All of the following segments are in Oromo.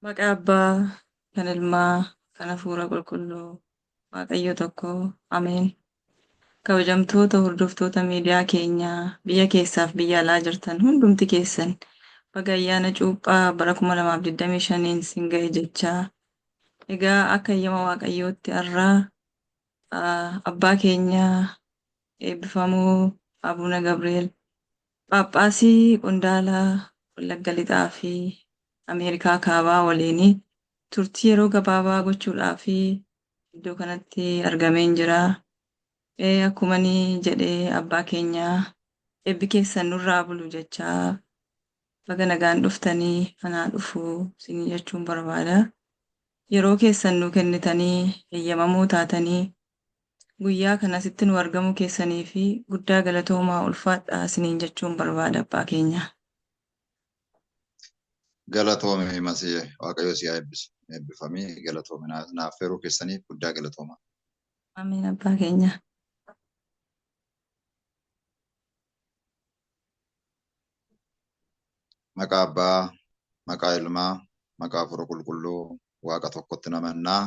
Maqaa Abbaa, kan Ilmaa, kan Hafuura Qulqulluu, Waaqayyo tokko, Ameen. Kabajamtoota hordoftoota miidiyaa keenyaa biyya keessaaf biyya alaa jirtan hundumti keessan baga ayyaana cuuphaa bara 2025n sin ga'e jechaa. Egaa akka eeyyama Waaqayyootti har'aa abbaa keenya eebbifamoo Abuna Gabriel Phaaphaasii Qondaala Wallagga Lixaa fi Ameerikaa Kaabaa waliin turtii yeroo gabaabaa gochuudhaaf iddoo kanatti argameen jira. Akkuma inni jedhee abbaa keenya eebbi keessan nurraa bulu jechaa baga nagaan dhuftanii anaa dhufuu isinii jechuun barbaada. Yeroo keessan nuu kennitanii eeyyamamoo taatanii guyyaa kana asitti nu argamuu keessanii fi guddaa galatoomaa ulfaadhaa isiniin jechuun barbaada abbaa keenya. Galatoome Masii, Waaqayyo si haa eebbisu. Eebbifamii galatoome naaf feeruu keessaniif guddaa galatooma. Ameen abbaa keenya. Maqaa Abbaa, maqaa Ilmaa, maqaa Hafuura Qulqulluu Waaqa tokkotti namannaa.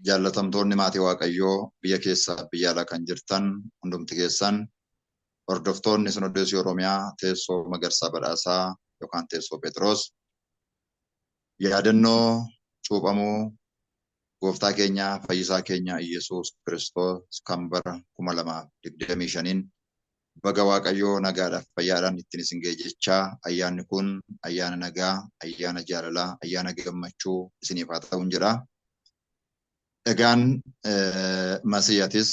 Jaallatamtoonni maatii Waaqayyoo biyya keessaa biyya alaa kan jirtan hundumti keessan hordoftoonni Sinodoosii Oromiyaa teessoo Magarsaa Badhaasaa yookaan teessoo Phexros yaadannoo cuuphamuu Gooftaa keenya Fayyisaa keenya Iyyasuus Kiristoos kan bara 2025n baga Waaqayyoo nagaadhaaf fayyaadhaan ittiin isin ga'e jechaa ayyaanni kun ayyaana nagaa, ayyaana jaalalaa, ayyaana gammachuu isiniif haa ta'uun jedha. Egaan Masiihatis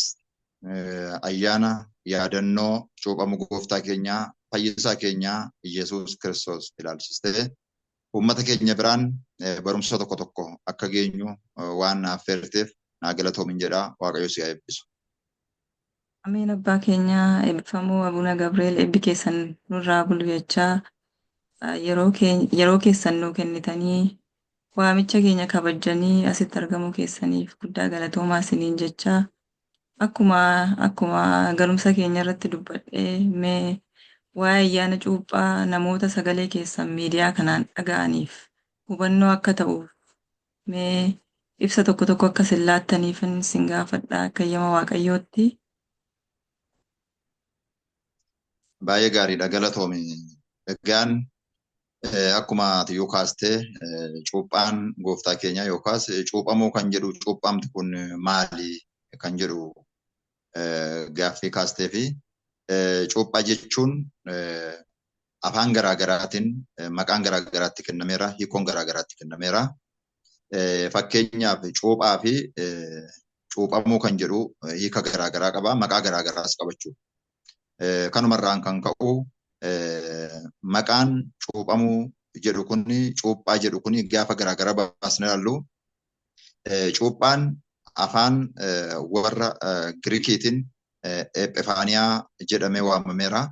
ayyaana yaadannoo cuuphamuu Gooftaa keenya Fayyisaa keenya Iyyasuus Kiristoos ilaalchistee uummata keenya biraan barumsa tokko tokko akka geenyu waan naaf feerteef naa galatoomin jedha. Waaqayyo si haa eebbisu. Ameen abbaa keenya eebbifamoo Abuna Gabriel eebbi keessan nurraa bulu jechaa yeroo keessan nuu kennitanii waamicha keenya kabajjanii asitti argamuu keessaniif guddaa galatoomaa isiniin jechaa akkuma galumsa keenya irratti dubbadhee mee waa'ee ayyaana cuuphaa namoota sagalee keessan miidiyaa kanaan dhaga'aniif hubannoo akka ta'uuf mee ibsa tokko tokko akka isin laattaniifin isin gaafadha akka eeyyama Waaqayyootti. Baay'ee gaariidha galatoomi. Egaan akkuma ati yoo kaastee cuuphaan gooftaa keenya yookaas cuuphamuu kan jedhu cuuphamti kun maali kan jedhu gaaffii kaastee fi cuuphaa jechuun afaan garaagaraatiin maqaan garaagaraatti kennameera, hiikoon garaagaraatti kennameera. Fakkeenyaaf cuuphaa fi cuuphamuu kan jedhu hiika garaagaraa qaba, maqaa garaagaraas qabachuu. Kanumarraan kan ka'u maqaan cuuphamuu jedhu kun cuuphaa jedhu kun gaafa garaagaraa baasnee ilaallu cuuphaan afaan warra Giriikiitiin Ephifaaniyaa jedhamee waamameera.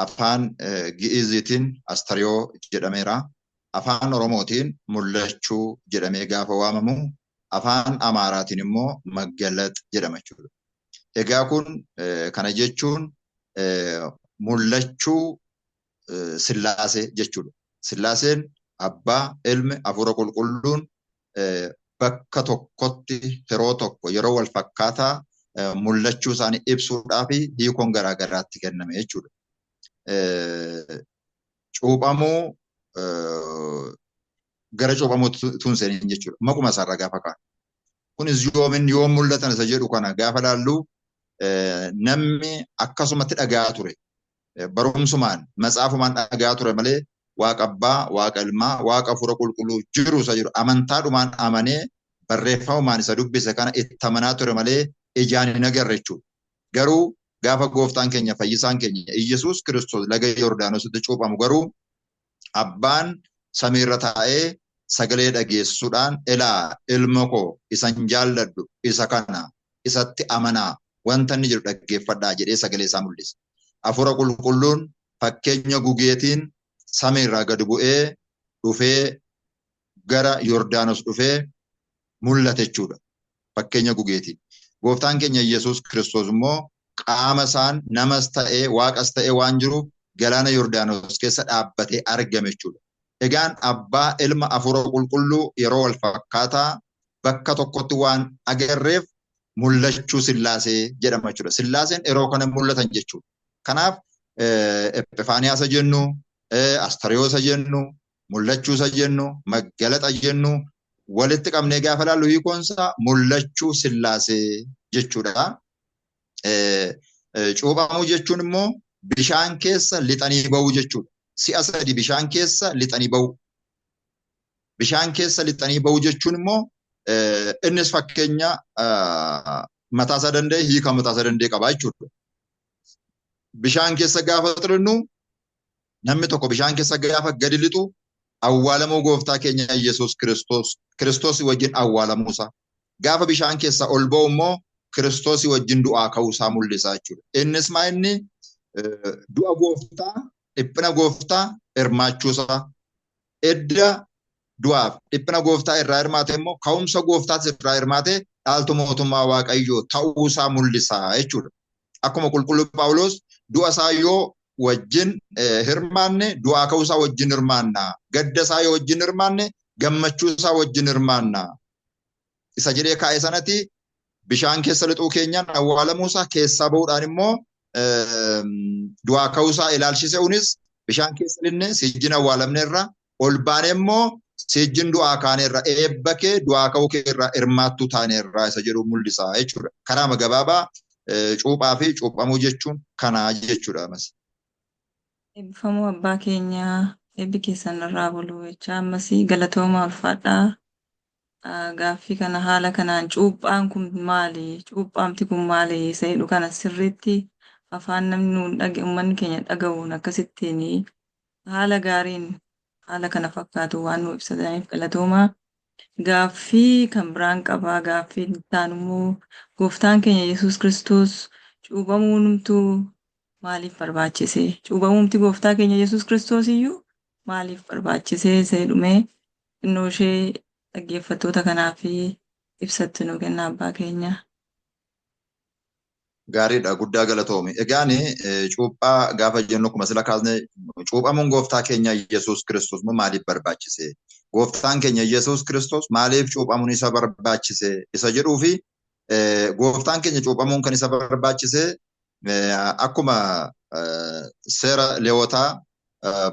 Afaan Gi'iiziitiin Astariyoo jedhameera. Afaan Oromootiin mul'achuu jedhamee gaafa waamamu afaan Amaaraatiin immoo Maggalat jedhama jechuudha. Egaa kun kana jechuun mul'achuu Sillaasee jechuudha. Sillaaseen Abbaa, Ilmi, Hafuura Qulqulluun bakka tokkotti yeroo tokko yeroo wal fakkaataa mul'achuu isaanii ibsuudhaaf hiikoon garaagaraatti kenname jechuudha. Cuuphamuu gara cuuphamuutti tun seeniin jechuudha. Maquma isaarraa gaafa kaanu. Kunis yoomin yoom mul'atan isa jedhu kana gaafa laallu namni akkasumatti dhaga'aa ture. Barumsumaan matsaafumaan dhaga'aa ture malee Waaqa Abbaa, Waaqa Ilmaa, Waaqa Hafuura Qulqulluu jiru isa jiru amantaadhumaan amanee barreeffamumaan isa dubbise kana itti amanaa ture malee ijaan hin agarre jechuudha. Garuu gaafa gooftaan keenya fayyisaan keenya Iyyasuus Kiristoos laga Yordaanositti cuuphamu garuu Abbaan samiirra taa'ee sagalee dhageessisuudhaan ilaa ilma koo isan jaalladhu isa kana isatti amanaa wanta inni jedhu dhaggeeffadhaa jedhee sagalee isaa mul'ise. Hafuura Qulqulluun fakkeenya gugeetiin samiirraa gadi bu'ee dhufee gara Yordaanos dhufee mul'ate jechuudha. Fakkeenya gugeetiin. Gooftaan keenya Iyyasuus Kiristoos immoo qaama isaan namas ta'ee waaqas ta'ee waan jiruuf galaana Yordaanos keessa dhaabbatee argame jechuudha. Egaan abbaa, ilma, hafuura qulqulluu yeroo wal fakkaataa bakka tokkotti waan agarreef mul'achuu Sillaasee jedhama jechuudha. Sillaaseen yeroo kana mul'atan jechuudha. Kanaaf Ephifaaniyaasa jennu, Astariyoosa jennu, mul'achuusa jennu, maggalaxa jennu walitti qabnee gaafa ilaallu hiikoonsaa mul'achuu Sillaasee jechuudha. Cuuphamuu jechuun immoo bishaan keessa lixanii ba'uu jechuudha. Si'a sadi bishaan keessa lixanii ba'uu. Bishaan keessa lixanii ba'uu jechuun immoo innis fakkeenya mataasaa danda'e, hiika mataasaa danda'e qaba jechuudha. Bishaan keessa gaafa xirinu, namni tokko bishaan keessa gaafa gadi lixu, awwaalamuu gooftaa keenya Yesuus Kiristoos wajjin awwaalamuusaa. Gaafa bishaan keessa ol ba'u immoo Kiristoos wajjin du'aa ka'uusaa mul'isa jechuudha. Innis maa inni du'a gooftaa, dhiphina gooftaa hirmaachuusaa. Edda du'aaf dhiphina gooftaa irraa hirmaate immoo ka'umsa gooftaas irraa hirmaate dhaaltu mootummaa Waaqayyoo ta'uusaa mul'isa jechuudha. Akkuma qulqulluu Phaawulos du'a isaa yoo wajjin hirmaanne du'aa ka'uusaa wajjin hirmaanna. Gadda isaa yoo wajjin hirmaanne gammachuu isaa wajjin hirmaanna. Isa jedhee kaa'e sanatti bishaan keessa lixuu keenyaan awwaalamuusaa, keessaa ba'uudhaan immoo du'aa ka'uusaa ilaalchiseuunis bishaan keessa linne siijjin awwaalamneerra, ol baane immoo siijjin du'aa kaaneerra, eebba kee du'aa ka'uu kee irraa hirmaattuu taaneerra isa jedhu mul'isa jechuudha. Karaa gabaabaa cuuphaa fi cuuphamuu jechuun kanaa jechuudha. Eebbifamuu abbaa keenyaa, eebbi keessan irraa bulu jecha ammasii galatooma, ulfaadhaa. Gaaffii kana haala kanaan cuuphaan kun maali? Cuuphaamti kun maali? Isa jedhu kana sirriitti afaan namni nuun dhage, uummanni keenya dhaga'uun akkasittiin haala gaariin haala kana fakkaatu waan nu ibsataniif galatoomaa. Gaaffii kan biraan qabaa. Gaaffii itti immoo gooftaan keenya Yesuus Kiristoos cuuphamuunumtuu maaliif barbaachise? Cuuphamuumti gooftaa keenya Yesuus Kiristoos iyyuu maaliif barbaachise? Isa jedhumee xinnoo ishee dhaggeeffattoota kanaaf ibsatti nu kenna, abbaa keenya. Gaariidha, guddaa galatoomi. Egaan cuuphaa gaafa jennu, akkuma sila kaasne, cuuphamuun gooftaa keenya Yesuus Kiristoos maaliif barbaachise? Gooftaan keenya Yesuus Kiristoos maaliif cuuphamuun isa barbaachise? Isa jedhuu fi gooftaan keenya cuuphamuun kan isa barbaachise akkuma seera Leewotaa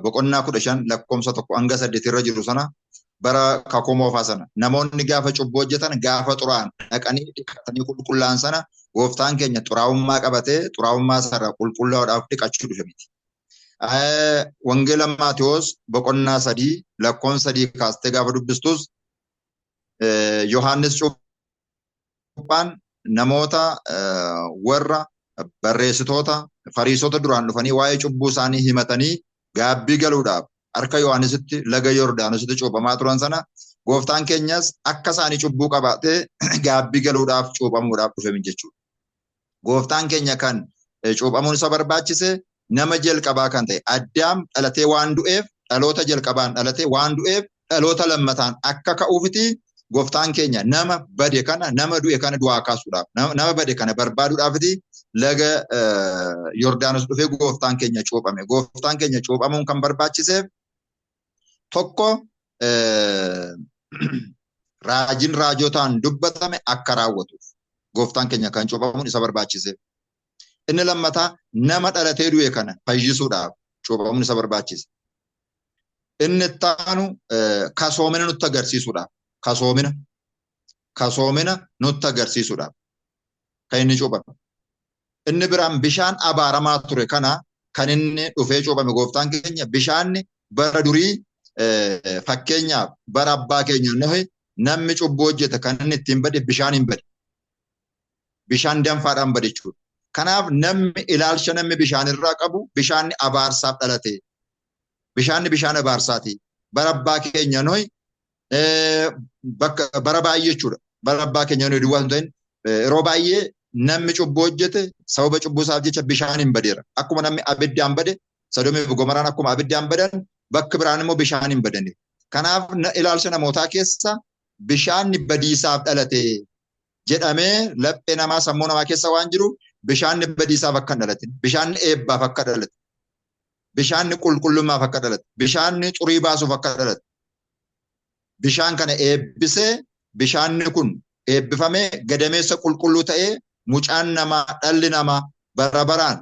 boqonnaa 15 lakkoomsa 1 hanga 8 irra jiru sana, bara kakuu moofaa sana namoonni gaafa cubbuu hojjetan, gaafa xuraa'an dhaqanii dhiqatanii qulqullaa'an sana, gooftaan keenya xuraa'ummaa qabatee xuraa'ummaa sana qulqullaa'uudhaaf dhiqachuu dhufe miti. Wangeela Maatiyoos boqonnaa 3 lakkoomsa 3 kaastee gaafa dubbistus, Yohaannis cuuphaan namoota warra barreessitoota Fariisota duraan dhufanii waa'ee cubbuu isaanii himatanii gaabbii galuudhaaf harka Yohaannisitti laga Yordaanositti cuuphamaa turan sana, gooftaan keenyas akka isaanii cubbuu qabaatee gaabbii galuudhaaf cuuphamuudhaaf dhufe jechuudha. Gooftaan keenya kan cuuphamuun isa barbaachise nama jalqabaa kan ta'e Addaam dhalatee waan du'eef, dhaloota jalqabaan dhalatee waan du'eef, dhaloota lammataan akka ka'uufiti gooftaan keenya nama bade kana, nama du'e kana du'aa kaasuudhaaf, nama bade kana barbaaduudhaafiti laga Yordaanos dhufee gooftaan keenya cuuphame. Gooftaan keenya cuuphamuun kan barbaachiseef tokko raajiin raajotaan dubbatame akka raawwatuuf gooftaan keenya kan cuuphamuun isa barbaachiseef. Inni lammataa nama dhalatee du'e kana fayyisuudhaaf cuuphamuun isa barbaachise. Inni ittaanu kasoomina nutti agarsiisuudhaaf, kasoomina nutti agarsiisuudhaaf kan inni cuuphame. Inni biraan bishaan abaaramaa ture kana kan inni dhufee cuuphame gooftaan keenya, bishaanni bara durii, fakkeenyaaf bara abbaa keenya Nohi, namni cubbuu hojjete kan inni ittiin bade bishaan hin bade. Bishaan danfaadhaan bade jechuudha. Kanaaf namni ilaalcha namni bishaan irraa qabu bishaanni abaarsaaf dhalate. Bishaanni bishaan abaarsaati. Bara abbaa keenya Nohi bakka bara baay'ee jechuudha. Bara abbaa keenya Nohi duwwaa hin ta'in, yeroo baay'ee namni cubbuu hojjete sababa cubbuu isaaf jecha bishaan hin badeera. Akkuma namni abiddaan bade, Sodomii fi Gomoraan akkuma abiddaan badan, bakki biraan immoo bishaan hin badani. Kanaaf ilaalcha namootaa keessa bishaanni badiisaaf dhalate jedhamee laphee namaa, sammuu namaa keessa waan jiru, bishaanni badiisaaf akka hin dhalatin, bishaanni eebbaaf akka dhalate. Bishaanni qulqullummaaf akka dhalate, bishaanni xurii baasuuf akka dhalate, bishaan kana eebbisee bishaanni kun eebbifamee gadameessa qulqulluu ta'ee mucaan namaa dhalli namaa bara baraan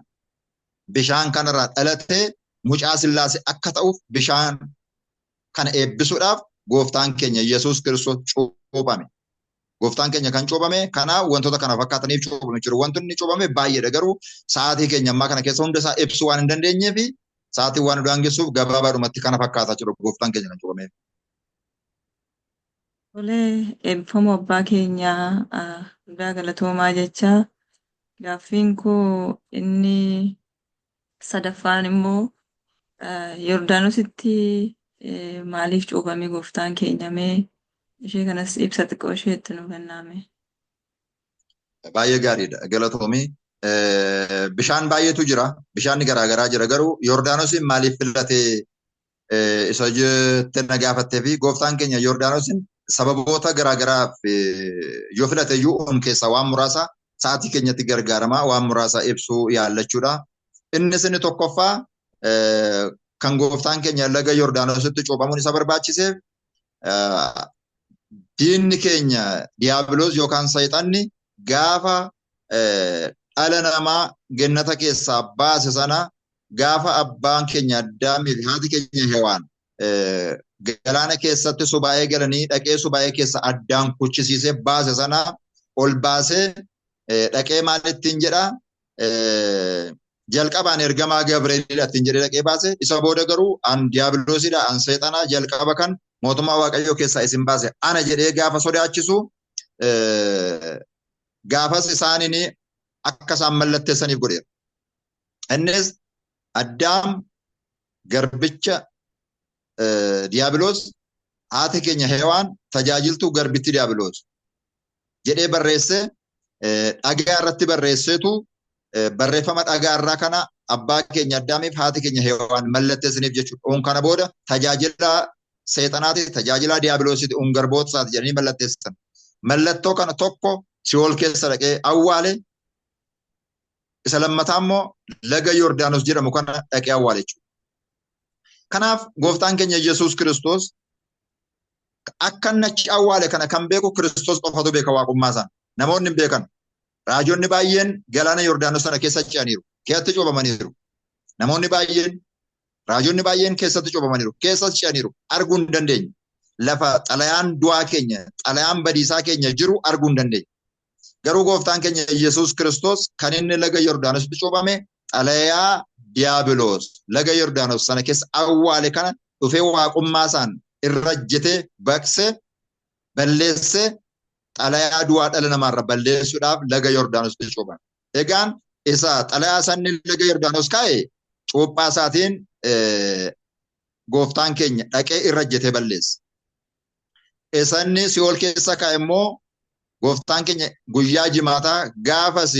bishaan kanarraa dhalatee mucaa Sillaasee akka ta'uuf bishaan kana eebbisuudhaaf gooftaan keenya Yesuus Kiristoos cuuphame. Gooftaan keenya kan cuuphame kanaaf wantoota kana fakkaataniif cuuphame jiru. Wantoonni cuuphame baay'eedha garuu sa'aatii keenya ammaa kana keessa hunda isaa ibsuu waan hin dandeenyeef sa'aatii waan nu daangessuuf gabaabaadhumatti kana fakkaataa jiru gooftaan keenya kan cuuphameef. Tolee, eebbifamoo abbaa keenyaa hundaa galatoomaa jecha gaaffiin koo inni sadaffaan immoo Yordaanositti maaliif cuuphame gooftaan keenya mee ishee kanas ibsa xiqqoo isheetti nu kennaame. Baay'ee gaariidha. Galatoomii. Bishaan baay'eetu jira. Bishaan garaagaraa jira. Garuu Yordaanosiin maaliif filatee isa jettee na gaafattee fi gooftaan keenya Yordaanosiin sababoota garaagaraaf yoo filate iyyuu on keessaa waan muraasa sa'aatii keenyatti gargaaramaa waan muraasa ibsuu yaallachuudha. Innis inni tokkoffaa kan gooftaan keenya laga Yordaanositti cuuphamuun isa barbaachiseef diinni keenya diiyaabiloos yookaan sayxanni gaafa dhala namaa gennata keessaa baase sana gaafa abbaan keenya Addaamii fi haati keenya Hewaan galaana keessatti subaa'ee galanii dhaqee subaa'ee keessa addaan kuchisiisee baase sana ol baasee dhaqee maalittiin jedhaa jalqabaan ergamaa Gabreelidha ittiin jedhee dhaqee baase isa booda garuu an diiyaabiloosidha an seexanaa jalqaba kan mootummaa Waaqayyoo keessaa isin baase ana jedhee gaafa sodaachisu gaafas isaaniin akka isaan mallatteessaniif godheera. Innis Addaam garbicha diiyaabiloos haati keenya Hewaan tajaajiltuu garbitti diiyaabiloos jedhee barreessee dhagaa irratti barreesseetu barreeffama dhagaa irraa kana abbaa keenya Addaamiif haati keenya Hewaan mallatteessaniif jechuudha. On kana booda tajaajila seexanaati, tajaajila diiyaabiloosiiti, on garboota isaati jedhanii mallatteessan. Mallattoo kana tokko si'ool keessa dhaqee awwaale isa lammataa immoo laga Yordaanos jedhamu kana dhaqee awwaale jechuudha. Kanaaf gooftaan keenya Yesuus Kiristoos akka inni achi awwaale kana kan beeku Kiristoos qofatu beeka waaqummaa isaa. Namoonni hin beekan. Raajonni baay'een galaana Yordaanos sana keessa ce'aniiru. Keessatti cuuphamaniiru. Namoonni baay'een raajonni baay'een keessatti cuuphamaniiru. Keessas ce'aniiru. Arguu hin dandeenye. Lafa xalayaan du'aa keenya, xalayaan badiisaa keenya jiru arguu hin dandeenye. Garuu gooftaan keenya Yesuus Kiristoos kan inni laga Yordaanositti cuuphame xalayaa diiyaabiloos laga Yordaanos sana keessa awwaale kana dhufee waaqummaa isaan irra ejjetee baqsee balleessee xalayaa du'aa dhala namaarra balleessuudhaaf laga Yordaanositti cuuphame. Egaan isa xalayaa sanni laga Yordaanos kaa'e cuuphaa isaatiin gooftaan keenya dhaqee irra ejjetee balleesse. Isanni si'ool keessa kaa'e immoo gooftaan keenya guyyaa jimaataa gaafas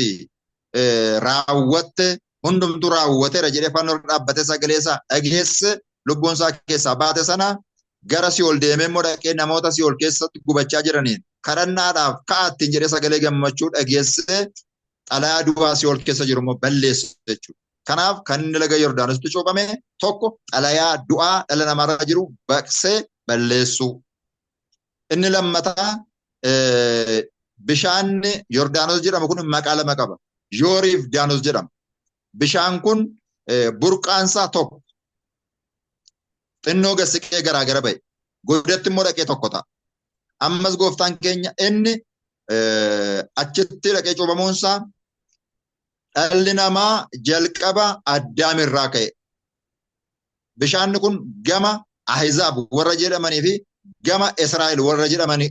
raawwatte hundumtuu raawwateera jedhee fannoo irra dhaabbatee sagalee isaa dhageesse lubbuun isaa keessaa baate sana gara si'ool deemee immoo dhaqee namoota si'ool keessatti gubachaa jiraniin kadhannaadhaaf ka'a ittiin jedhee sagalee gammachuu dhageesse xalayaa du'aa si'ool keessa jiru immoo balleesse jechuudha. Kanaaf kan inni laga Yordaanositti cuuphame tokko xalayaa du'aa dhala namaarra jiru baqsee balleessuu. Inni lammataa bishaanni Yordaanos jedhamu kun maqaa lama qaba. Yooriif Daanos jedhama. Bishaan kun burqaansaa tokko xinnoo gad siqee garaagara ba'e. Godatti immoo dhaqee tokko ta'a. Ammas gooftaan keenya inni achitti dhaqee cuuphamuunsaa dhalli namaa jalqaba Addaam irraa ka'e. Bishaanni kun gama Ahizaab warra jedhamanii fi gama Israa'el warra jedhamanii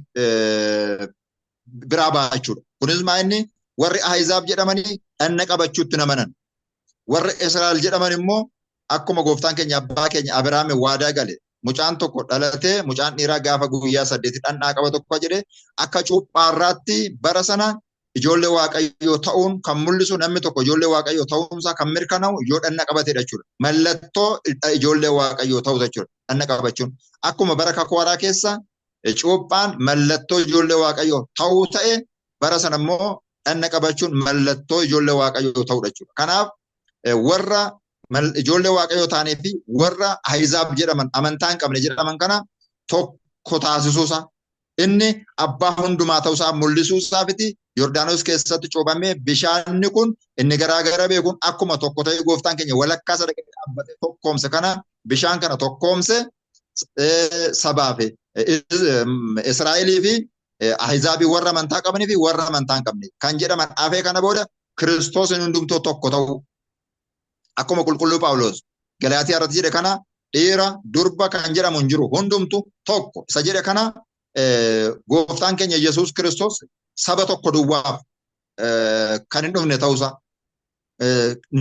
biraa ba'a jechuudha. Kunis maa inni warri Ahizaab jedhamanii dhanna qabachuutti namanan. Warri Israa'el jedhaman immoo akkuma gooftaan keenya abbaa keenya Abiraame waadaa gale mucaan tokko dhalatee mucaan dhiiraa gaafa guyyaa 8 dhandhaa qaba tokko jedhee akka cuuphaarraatti bara sana ijoollee Waaqayyoo ta'uun kan mul'isu namni tokko ijoollee Waaqayyoo ta'uunsaa kan mirkanaa'u yoo dhanna qabatedha jechuudha. Mallattoo ijoollee Waaqayyoo ta'uu jechuudha dhanna qabachuun. Akkuma bara kakuu haaraa keessa cuuphaan mallattoo ijoollee Waaqayyoo ta'uu ta'e bara sana immoo dhanna qabachuun mallattoo ijoollee Waaqayyoo ta'uudha jechuudha. Kanaaf warra ijoollee Waaqayyoo ta'anii fi warra Ahizaab jedhaman amantaa hin qabne jedhaman kana tokko taasisuusa. Inni abbaa hundumaa ta'uusaa mul'isuusaafiti Yordaanos keessatti cuuphamee bishaanni kun inni garaagara beekuun akkuma tokko ta'ee gooftaan keenya walakkaa sadaqee dhaabbatee tokkoomse kana bishaan kana tokkoomse sabaaf Israa'elii fi Ahizaabii warra amantaa qabanii fi warra amantaa hin qabne kan jedhaman hafee kana booda Kiristoos hundumtuu tokko ta'u. Akkuma qulqulluu Phaawulos Galaatiyaa irratti jedhe kana dhiira durba kan jedhamu hin jiru hundumtu tokko isa jedhe kana gooftaan keenya Yesuus Kiristoos saba tokko duwwaaf kan hin dhufne ta'uusaa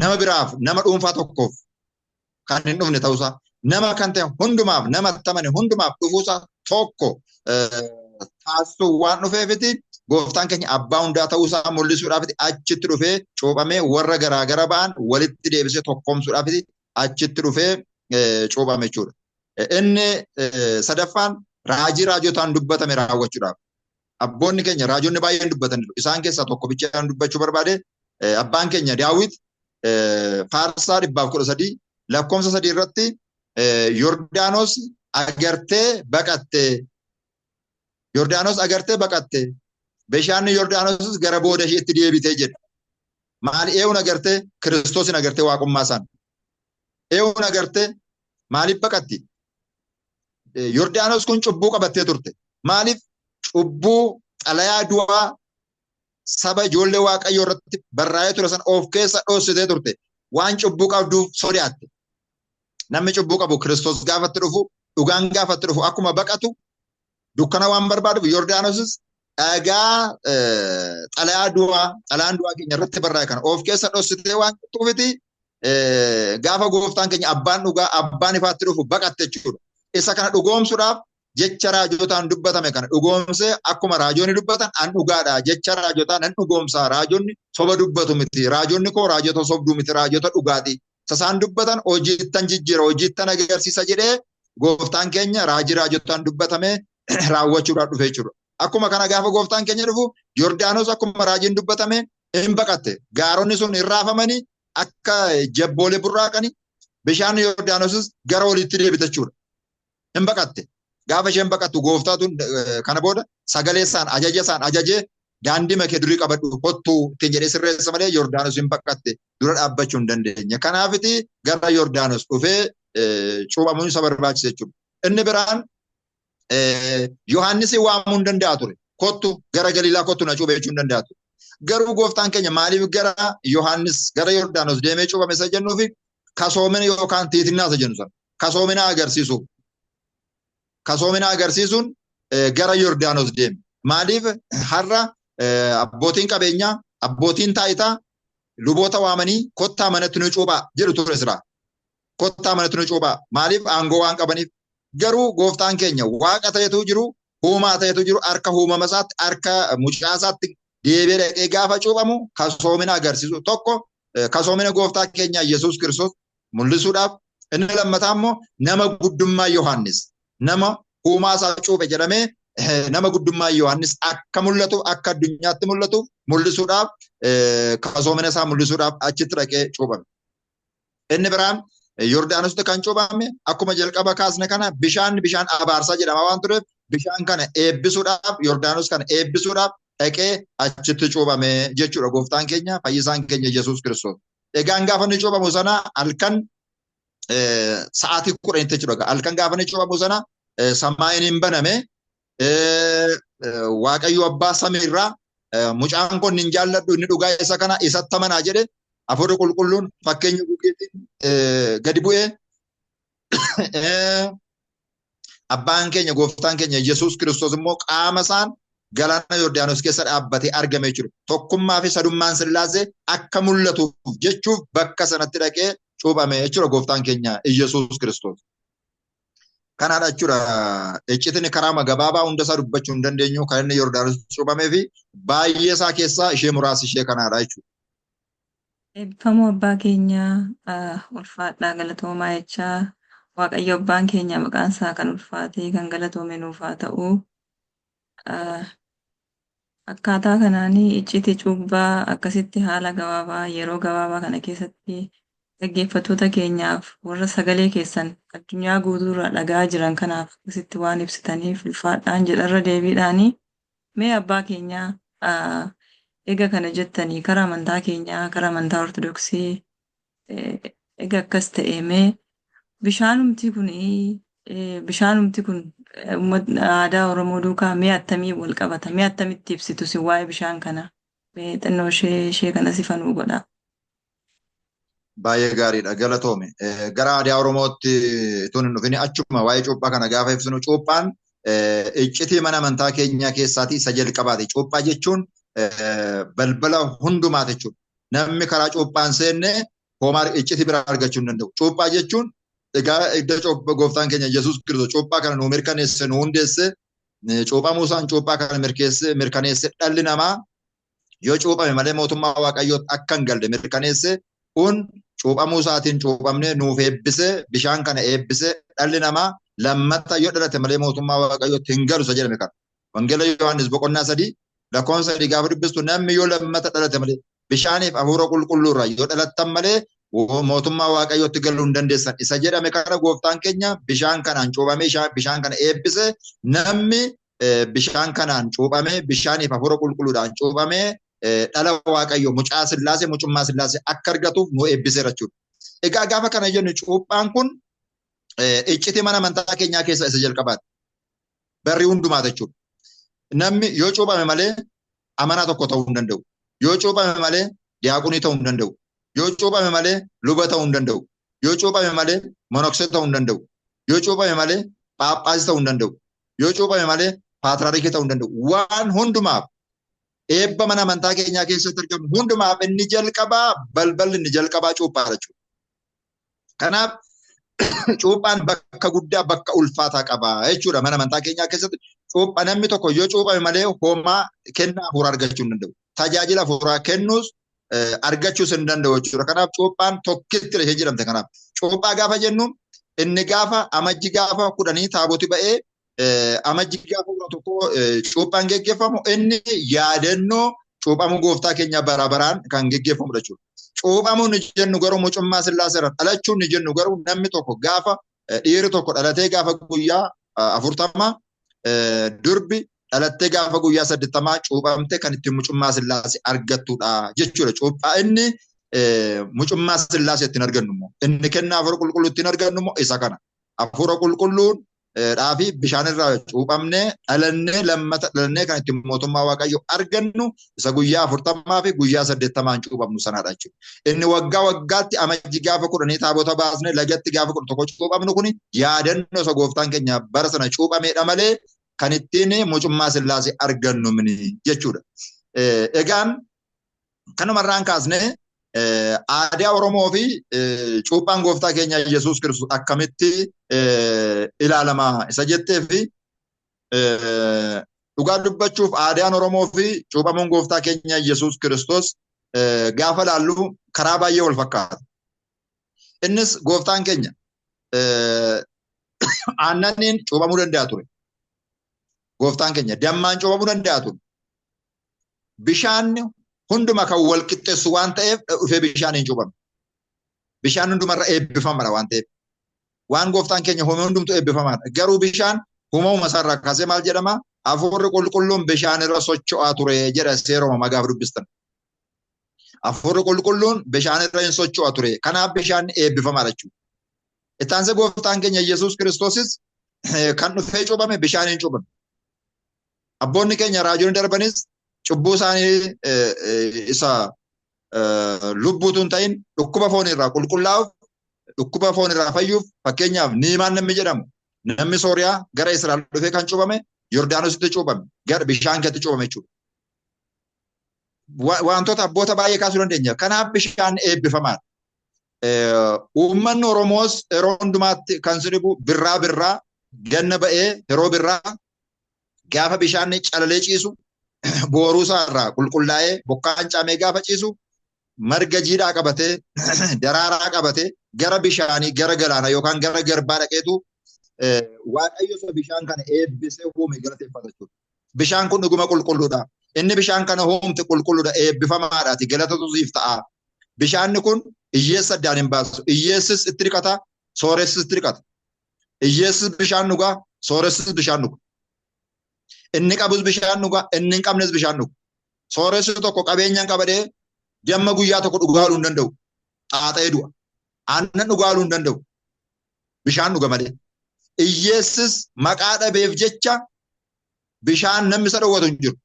nama biraaf nama dhuunfaa tokkoof kan hin dhufne ta'uusaa nama kan ta'e hundumaaf nama tamane hundumaaf dhufuusaa tokko taasisuu waan dhufeefiti gooftaan keenya abbaa hundaa ta'uusaa mul'isuudhaafiti achitti dhufee cuuphamee warra garaagara ba'an walitti deebisee tokkoomsuudhaafiti achitti dhufee cuuphame jechuudha. Inni sadaffaan raajii raajotaan dubbatame raawwachuudhaaf. Abboonni keenya raajonni baay'een dubbataniiru. Isaan keessaa tokko bichaan dubbachuu barbaade abbaan keenya Daawit faarsaa 113 lakkoofsa 3 irratti Yordaanos agartee baqatte. Yordaanos agartee baqatte. Bishaanni Yordaanosis gara booda isheetti deebitee jedha. Maali eewun agartee Kiristoosin agartee waaqummaa isaan. Eewun agartee maaliif baqatti? Yordaanos kun cubbuu qabattee turte. Maaliif cubbuu xalayaa du'aa saba ijoollee Waaqayyoo irratti barraa'ee ture sana of keessa dhoksitee turte. Waan cubbuu qabduuf sodaatte. Namni cubbuu qabu Kiristoos gaafatti dhufu, dhugaan gaafatti dhufu akkuma baqatu dukkana waan barbaaduuf Yordaanosis dhagaa xalayaa du'aa xalayaan du'aa keenya irratti barraa'e kana of keessa dhoksitee waan jirtuufiti gaafa gooftaan keenya abbaan dhugaa abbaan ifaatti dhufu baqatte jechuudha. Isa kana dhugoomsuudhaaf jecha raajotaan dubbatame kana dhugoomsee akkuma raajonni dubbatan an dhugaadha jecha raajotaa nan dhugoomsa raajonni soba dubbatu miti raajonni koo raajota sobduu miti raajota dhugaati isaan dubbatan hojiittan jijjiira hojiittan agarsiisa jedhee gooftaan keenya raajii raajotaan dubbatame raawwachuudhaaf dhufe jechuudha. Akkuma kana gaafa gooftaan keenya dhufu Yordaanos akkuma raajiin dubbatame hin baqatte gaaronni sun hin raafamanii akka jabboolee burraaqanii bishaan Yordaanosis gara olitti deebite jechuudha. Hin baqatte. Gaafa isheen baqattu gooftaatu kana booda sagalee isaan ajaja isaan ajajee daandii makee durii qabadhu kottuu ittiin jedhee sirreessa malee Yordaanos hin baqatte dura dhaabbachuu hin dandeenye. Kanaafiti gara Yordaanos dhufee cuuphamuun isa barbaachise jechuudha. Inni biraan Yohaannis waamuu hin danda'a ture. Kottu gara Galiilaa kottu na cuuphe jechuu hin danda'a ture. Garuu gooftaan keenya maaliif gara Yohaannis gara Yordaanos deemee cuuphame isa jennuufi kasoomina yookaan tiitinnaa isa jennu sana. Kasoomina agarsiisuuf. Kasoomina agarsiisuun gara Yordaanos deeme. Maaliif har'a abbootiin qabeenyaa, abbootiin taayitaa luboota waamanii kottaa manatti nu cuuphaa jedhu ture silaa. Kottaa manatti nu cuuphaa. Maaliif aangoo waan qabaniif. Garuu gooftaan keenya waaqa ta'etu jiru, uumaa ta'etu jiru, harka uumama isaatti, harka mucaa isaatti deebi'ee dhaqee gaafa cuuphamu kasoomina agarsiisu tokko kasoomina gooftaa keenya Yesuus Kiristoos mul'isuudhaaf inni lammataa immoo nama guddummaa Yohaannis nama uumaa isaa cuuphe jedhamee nama guddummaa Yohaannis akka mul'atu akka addunyaatti mul'atu mul'isuudhaaf kasoomina isaa mul'isuudhaaf achitti dhaqee cuuphame. Inni biraan Yordaanositti kan cuuphame akkuma jalqaba kaasne kana bishaan bishaan abaarsaa jedhama waan tureef bishaan kana eebbisuudhaaf Yordaanos kana eebbisuudhaaf dhaqee achitti cuuphame jechuudha gooftaan keenya fayyisaan keenya Yesuus Kiristoos. Egaan gaafa inni cuuphamu sana halkan sa'aatii 10tti jechuudha. Halkan gaafa inni cuuphamu sana samaa'iin hin baname Waaqayyo abbaa samiirraa mucaan kun hin jaalladhu inni dhugaa isa kana isatti amanaa jedhe hafuurri qulqulluun fakkeenya gugeetiin gadi bu'ee abbaan keenya gooftaan keenya Yesuus Kiristoos immoo qaama isaan galaana Yordaanos keessa dhaabbatee argame jechuudha. Tokkummaa fi sadummaan Sillaasee akka mul'atuuf jechuuf bakka sanatti dhaqee cuuphame jechuudha gooftaan keenya Yesuus Kiristoos. Kanaadha jechuudha iccitiin karaa gabaabaa hunda isaa dubbachuu hin dandeenyu kan inni Yordaanos cuuphamee fi baay'ee isaa keessaa ishee muraasi ishee kanaadha jechuudha. Eebbifamoo abbaa keenya ulfaadhaa galatoomaa jechaa Waaqayyo abbaan keenya maqaan isaa kan ulfaatee kan galatoome nuuf haa ta'u. Akkaataa kanaan iccitii cuubbaa akkasitti haala gabaabaa yeroo gabaabaa kana keessatti Dhaggeeffattoota keenyaaf warra sagalee keessan addunyaa guutuurraa dhaga'aa jiran kanaaf akkasitti waan ibsitaniif ulfaadhaan jedharra deebiidhaanii mee abbaa keenyaa ega kana jettanii karaa amantaa keenyaa karaa amantaa Ortodoksii ega akkas ta'e mee bishaanumti kun bishaanumti kun aadaa Oromoo duukaa mee attamii wal qabata? Mee attamitti ibsitu isin waa'ee bishaan kanaa? Mee xinnoo ishee kana sifanuu godhaa. Baay'ee gaariidha. Galatoome. Gara aadaa Oromootti tun hin dhufin achuma waa'ee cuuphaa kana gaafa ibsinu cuuphaan iccitii mana amantaa keenyaa keessaatii isa jalqabaati. Cuuphaa jechuun balbala hundumaati jechuudha. Namni karaa cuuphaan seenne homaa iccitii biraa argachuu hin danda'u. Cuuphaa jechuun egaa iddoo gooftaan keenya Yesuus Kiristoos cuuphaa kana nuu mirkaneesse nu hundeesse cuuphamuu isaan cuuphaa kana mirkaneesse dhalli namaa yoo cuuphame malee mootummaa Waaqayyootti akka hin galle mirkaneesse kun cuuphamuu isaatiin cuuphamne nuuf eebbise bishaan kana eebbise dhalli namaa lammata yoo dhalate malee mootummaa Waaqayyootti hin galu isa jedhame kana. Wangeela Yohaannis boqonnaa 3 lakkoofsa 3 gaafa dubbistu namni yoo lammata dhalate malee bishaaniif hafuura qulqulluu irraa yoo dhalattan malee mootummaa Waaqayyootti galuu hin dandeessan isa jedhame kana gooftaan keenya bishaan kanaan cuuphamee bishaan kana eebbise namni bishaan kanaan cuuphamee bishaaniif hafuura qulqulluudhaan cuuphamee dhala Waaqayyoo mucaa Sillaasee mucummaa Sillaasee akka argatuuf nu eebbiseera jechuudha. Egaa gaafa kana jennu cuuphaan kun iccitii mana amantaa keenyaa keessaa isa jalqabaati. Barri hundumaa jechuudha. Namni yoo cuuphame malee amanaa tokko ta'uu hin danda'u. Yoo cuuphame malee diyaaqonii ta'uu hin danda'u. Yoo cuuphame malee luba ta'uu hin danda'u. Yoo cuuphame malee monoksee ta'uu hin danda'u. Yoo cuuphame malee phaaphaasii ta'uu hin danda'u. Yoo cuuphame malee paatraarikii ta'uu hin danda'u. Waan hundumaaf eebba mana amantaa keenyaa keessatti argamu hundumaaf inni jalqabaa balballi inni jalqabaa cuuphaadha jechuudha. Kanaaf cuuphaan bakka guddaa bakka ulfaataa qaba jechuudha mana amantaa keenyaa keessatti. Cuupha namni tokko yoo cuuphame malee homaa kennaa hafuuraa argachuu hin danda'u. Tajaajila hafuuraa kennuus argachuus hin danda'u jechuudha. Kanaaf cuuphaan tokkitti ishee jedhamte kanaaf. Cuuphaa gaafa jennu inni gaafa amajji gaafa 10 taaboti ba'ee amajji gaafa 11 cuuphaan geggeeffamu inni yaadannoo cuuphamuu gooftaa keenya bara baraan kan geggeeffamudha jechuudha. Cuuphamuu ni jennu garuu mucummaa Sillaasee irra dhalachuu ni jennu garuu namni tokko gaafa dhiirri tokko dhalatee gaafa guyyaa 40 durbi dhalattee gaafa guyyaa 80 cuuphamte kan ittiin mucummaa Sillaasee argattudha jechuudha. Cuuphaa inni mucummaa Sillaasee ittiin argannu immoo inni kennaa hafuura qulqulluu ittiin argannu immoo isa kana. Hafuura qulqulluun dhaafi bishaan irraa cuuphamnee dhalannee lammata dhalannee kan ittiin mootummaa Waaqayyoo argannu isa guyyaa 40 fi guyyaa 80 cuuphamnu sanadha jechuudha. Inni waggaa waggaatti amajji gaafa 10 taabota baasnee lagatti gaafa 11 cuuphamnu kuni yaadannoo isa gooftaan keenya bara sana cuuphameedha malee kan ittiin mucummaa Sillaasee argannu mini jechuudha. Egaan kanumarraan kaasnee aadaa Oromoo fi cuuphaan gooftaa keenya Yesuus Kiristoos akkamitti ilaalama isa jettee fi dhugaa dubbachuuf aadaan Oromoo fi cuuphamuun gooftaa keenya Yesuus Kiristoos gaafa laallu karaa baay'ee wal fakkaata. Innis gooftaan keenya aannaniin cuuphamuu danda'a ture. Gooftaan keenya dammaan cuuphamuu danda'a ture. Bishaan hunduma kan wal qixxeessu waan ta'eef dhufee bishaan hin cuuphamne. Bishaan hundumarra eebbifamaadha waan ta'eef. Waan gooftaan keenya uume hundumtu eebbifamaadha. Garuu bishaan uumamuma isaarraa kaasee maal jedhama? Hafuurri qulqulluun bishaan irra socho'aa ture jedha seera uumamaa gaafa dubbistan. Hafuurri qulqulluun bishaan irra hin socho'a ture. Kanaaf bishaan eebbifamaadha jechuudha. Itti aansee gooftaan keenya Yesuus Kiristoosis kan dhufee cuuphame bishaan hin cuuphame. Abboonni keenya raajoonni darbanis cubbuu isaanii isa lubbuutu hin ta'in dhukkuba foonirraa qulqullaa'uuf dhukkuba foonirraa fayyuuf fakkeenyaaf Niimaan namni jedhamu namni Sooriyaa gara Israa'el dhufee kan cuuphame Yordaanositti cuuphame gara bishaan keessatti cuuphame jechuudha. Wantoota abboota baay'ee kaasuu dandeenya. Kanaaf bishaan eebbifamaadha. Uummanni Oromoos yeroo hundumaatti kan si dhibu birraa birraa ganna ba'ee yeroo birraa gaafa bishaan calalee ciisu booruu isaa irraa qulqullaa'ee bokkaan caamee gaafa ciisu marga jiidhaa qabatee daraaraa qabatee gara bishaanii gara galaanaa yookaan gara garbaa dhaqeetu Waaqayyo isa bishaan kana eebbisee uume galateeffata jechuudha. Bishaan kun dhuguma qulqulluudha. Inni bishaan kana uumte qulqulluudha eebbifamaadhaati galatatu siif ta'a. Bishaanni kun Hiyyeessa addaan hin baasu. Hiyyeessis itti dhiqata, sooressis itti dhiqata. Hiyyeessis bishaan dhugaa, sooressis bishaan dhuga. Inni qabus bishaan dhuga, inni hin qabnes bishaan dhuga. Sooressi tokko qabeenyaan qabadee damma guyyaa tokko dhugaa ooluu hin danda'u. Xaaxa'ee du'a. Aannan dhugaa ooluu hin danda'u. Bishaan dhuga malee. Hiyyeessis maqaa dhabeef jecha bishaan namni isa dhowwatu hin jiru.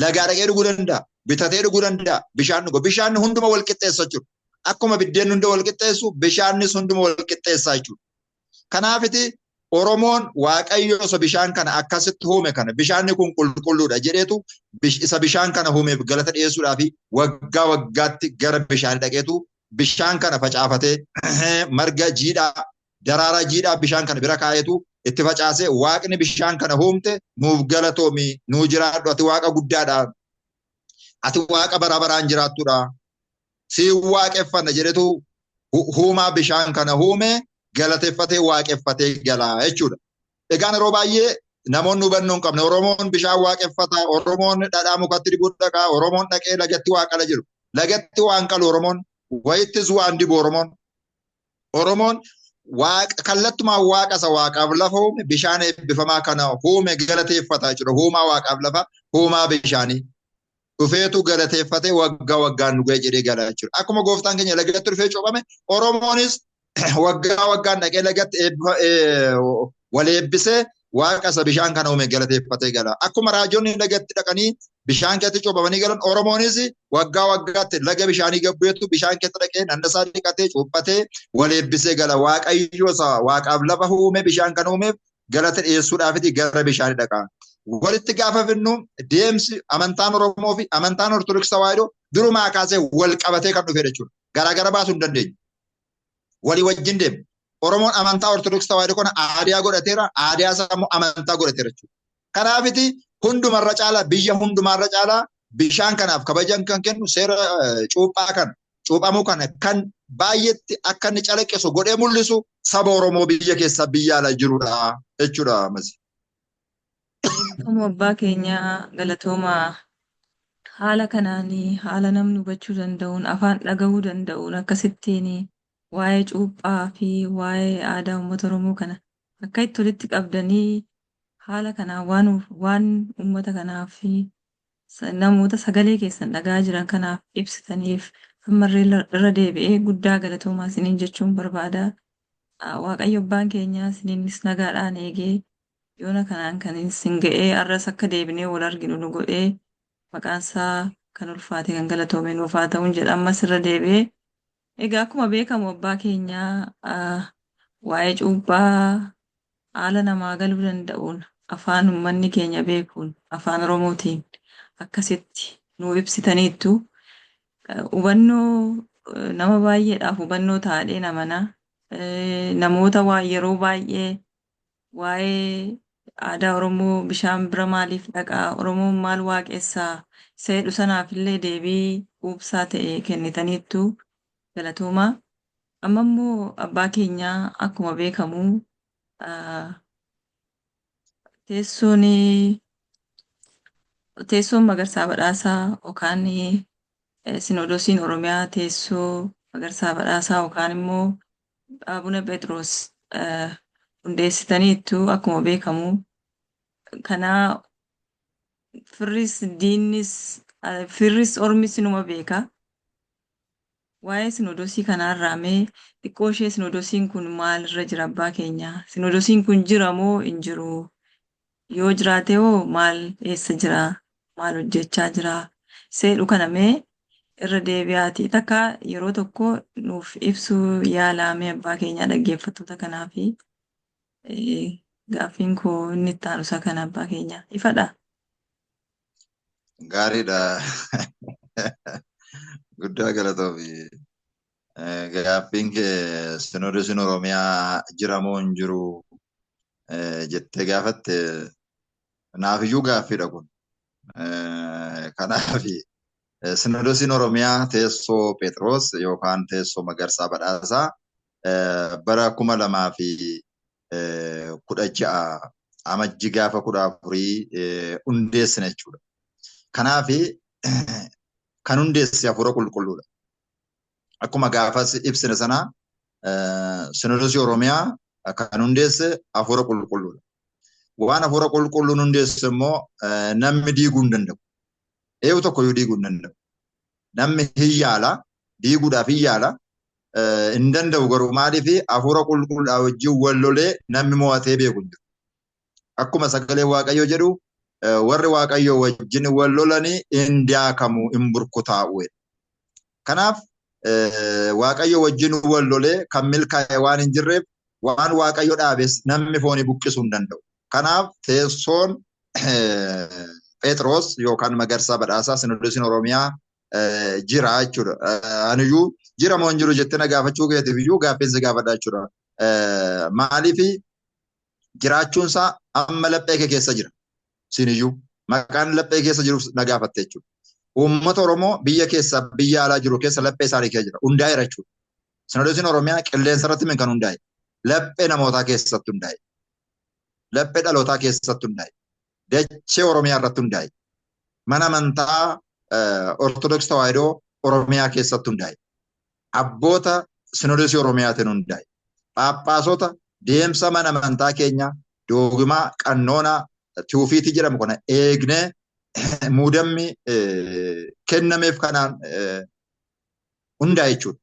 Lagaa dhaqee dhuguu danda'a. Bitatee dhuguu danda'a. Bishaan dhuga. Bishaan hunduma wal qixxeessa jechuudha. Akkuma biddeen hunda wal qixxeessu bishaannis hunduma wal qixxeessaa jechuudha. Kanaafiti Oromoon Waaqayyo isa bishaan kana akkasitti uume kana bishaanni kun qulqulluudha jedheetu isa bishaan kana uumeef galata dhiyeessuudhaaf waggaa waggaatti gara bishaanii dhaqeetu bishaan kana facaafatee marga jiidhaa daraaraa jiidhaa bishaan kana bira kaa'eetu itti facaasee waaqni bishaan kana uumte nuuf galatoomi nuu jiraadhu ati waaqa guddaadha ati waaqa bara baraan jiraattudha siin waaqeffanna jedhetu huumaa bishaan kana uume galateeffatee waaqeffatee gala jechuudha. Egaan yeroo baay'ee namoonni hubannoo hin qabne Oromoon bishaan waaqeffata, Oromoon dhadhaa mukatti dibuu dhaqa, Oromoon dhaqee lagatti waa qala jedhu. Lagatti waan qalu Oromoon, wayittis waan dibu Oromoon. Oromoon waaqa kallattumaan waaqa isa waaqaaf lafa uume bishaan eebbifamaa kana uume galateeffata jechuudha. Uumaa waaqaaf lafa, uumaa bishaanii. Dhufeetu galateeffatee waggaa waggaan nu ga'e jedhee gala jechuudha. Akkuma gooftaan keenya lagatti dhufee cuuphame Oromoonis waggaa waggaan dhaqee lagatti wal eebbisee waaqa isa bishaan kana uume galateeffatee gala. Akkuma raajonni lagatti dhaqanii bishaan keessatti cuuphamanii galan Oromoonis waggaa waggaatti laga bishaanii gabbeetu bishaan keessa dhaqee nannasaa dhiqatee cuuphatee wal eebbisee gala. Waaqayyo isa waaqaaf lafa uume bishaan kana uumeef galata dhiyeessuudhaafiti gara bishaanii dhaqa. Walitti gaafa finnu deemsi amantaan Oromoo fi amantaan Ortodoksii Tawaahidoo durumaa kaasee wal qabatee kan dhufedha jechuudha. Garaagara baasuu hin dandeenyu. Walii wajjin deema. Oromoon amantaa Ortodoksii Tawaahidoo kana aadaa godhateera, aadaa isaa immoo amantaa godhateera jechuudha. Kanaafiti hundumarra caalaa biyya hundumarra caalaa bishaan kanaaf kabajan kan kennu seera cuuphaa kana cuuphamuu kana kan baay'eetti akka inni calaqqisu godhee mul'isu saba Oromoo biyya keessa biyya ala jirudha jechuudha Masi. Eebbifamoo abbaa keenyaa galatoomaa haala kanaan haala namni hubachuu danda'uun afaan dhaga'uu danda'uun akkasittiin waa'ee cuuphaa fi waa'ee aadaa uummata Oromoo kana akka itti walitti qabdanii haala kanaan waan uummata kanaaf namoota sagalee keessan dhaga'aa jiran kanaaf ibsitaniif ammallee irra deebi'ee guddaa galatoomaa isiniin jechuun barbaada. Waaqayyo abbaan keenya isiniinis nagaadhaan eegee yoona kanaan kan isin ga'ee har'as akka deebinee wal arginu nu godhee maqaan isaa kan ulfaate kan galatoome nuuf haa ta'uun jedha ammas irra deebi'ee. Egaa akkuma beekamu abbaa keenyaa waa'ee cuuphaa haala namaa galuu danda'uun afaan uummanni keenya beekuun afaan Oromootiin akkasitti nuu ibsitaniittu. Hubannoo nama baay'eedhaaf hubannoo taadheen amana. Namoota waa yeroo baay'ee waa'ee aadaa Oromoo bishaan bira maaliif dhaqaa Oromoon maal waaqessaa isa jedhu sanaaf illee deebii quubsaa ta'e kennitaniittu galatoomaa. Amma immoo abbaa keenyaa akkuma beekamu teessoon teessoon Magarsaa Badhaasaa yookaan Sinoodosiin Oromiyaa teessoo Magarsaa Badhaasaa yookaan immoo Abuna Phexros hundeessitaniittu akkuma beekamu. Kanaa firris diinnis firris ormis numa beeka. Waa'ee sinoodosii kanaarraa mee xiqqoo ishee sinoodosiin kun maalirra jira abbaa keenya? Sinoodosiin kun jira moo hin jiru? Yoo jiraate hoo maal eessa jira? Maal hojjechaa jira? Seedhu kana mee irra deebi'aatii takka yeroo tokko nuuf ibsuu yaalaa mee abbaa keenyaa dhaggeeffattoota kanaafi gaaffiin koo inni itti aanu isa kana abbaa keenya. Ifadha? Gaariidha. Guddaa galatoomi. Gaaffiin kee sinoodosiin Oromiyaa jira moo hin jiru jettee gaafatte naafiyyuu gaaffiidha kun. Kanaaf sinoodosiin Oromiyaa teessoo Phexros yookaan teessoo Magarsaa Badhaasaa bara 2016 amajji gaafa 14 hundeessine jechuudha. Kanaaf kan hundeesse hafuura qulqulluudha. Akkuma gaafas ibsine sana Sinodosii Oromiyaa kan hundeesse Hafuura Qulqulluudha. Waan Hafuura Qulqulluun hundeesse immoo namni diiguu hin danda'u. Eewu tokkoyyuu diiguu hin danda'u. Namni hin yaala, diiguudhaaf hin yaala, hin danda'u garuu maaliif Hafuura Qulqulluudhaa wajjin wal lolee namni mo'atee beeku hin jiru. Akkuma sagalee Waaqayyoo jedhu warri Waaqayyoo wajjin wal lolanii hin daakamu, hin burkutaa'u. Kanaaf Waaqayyo wajjin wal lolee kan milkaa'e waan hin jirreef waan Waaqayyo dhaabes namni foonii buqqisuu hin danda'u. Kanaaf teessoon Phexros yookaan Magarsaa Badhaasaa Sinodosiin Oromiyaa jira jechuudha. Aniyyuu jira moo hin jiru jettee na gaafachuu keetiif iyyuu gaaffii si gaafadha jechuudha. Maaliif jiraachuun isaa amma laphee kee keessa jira. Siniyyuu maqaan laphee keessa jiruuf na gaafatte jechuudha. Uummata Oromoo biyya keessa biyya alaa jiru keessa laphee isaanii keessa jira. Hundaa'eera jechuudha. Sinodosiin Oromiyaa qilleensa irratti min kan hundaa'e. Laphee namootaa keessatti hundaa'e. Laphee dhalootaa keessatti hundaa'e. Dachee Oromiyaa irratti hundaa'e. Mana amantaa Ortodoksii Tawaahidoo Oromiyaa keessatti hundaa'e. Abboota Sinodosii Oromiyaatiin hundaa'e. Phaaphaasota deemsa mana amantaa keenya doogimaa qannoonaa tiwufiitii jedhamu kana eegnee muudamni kennameef kanaan hundaa'e jechuudha.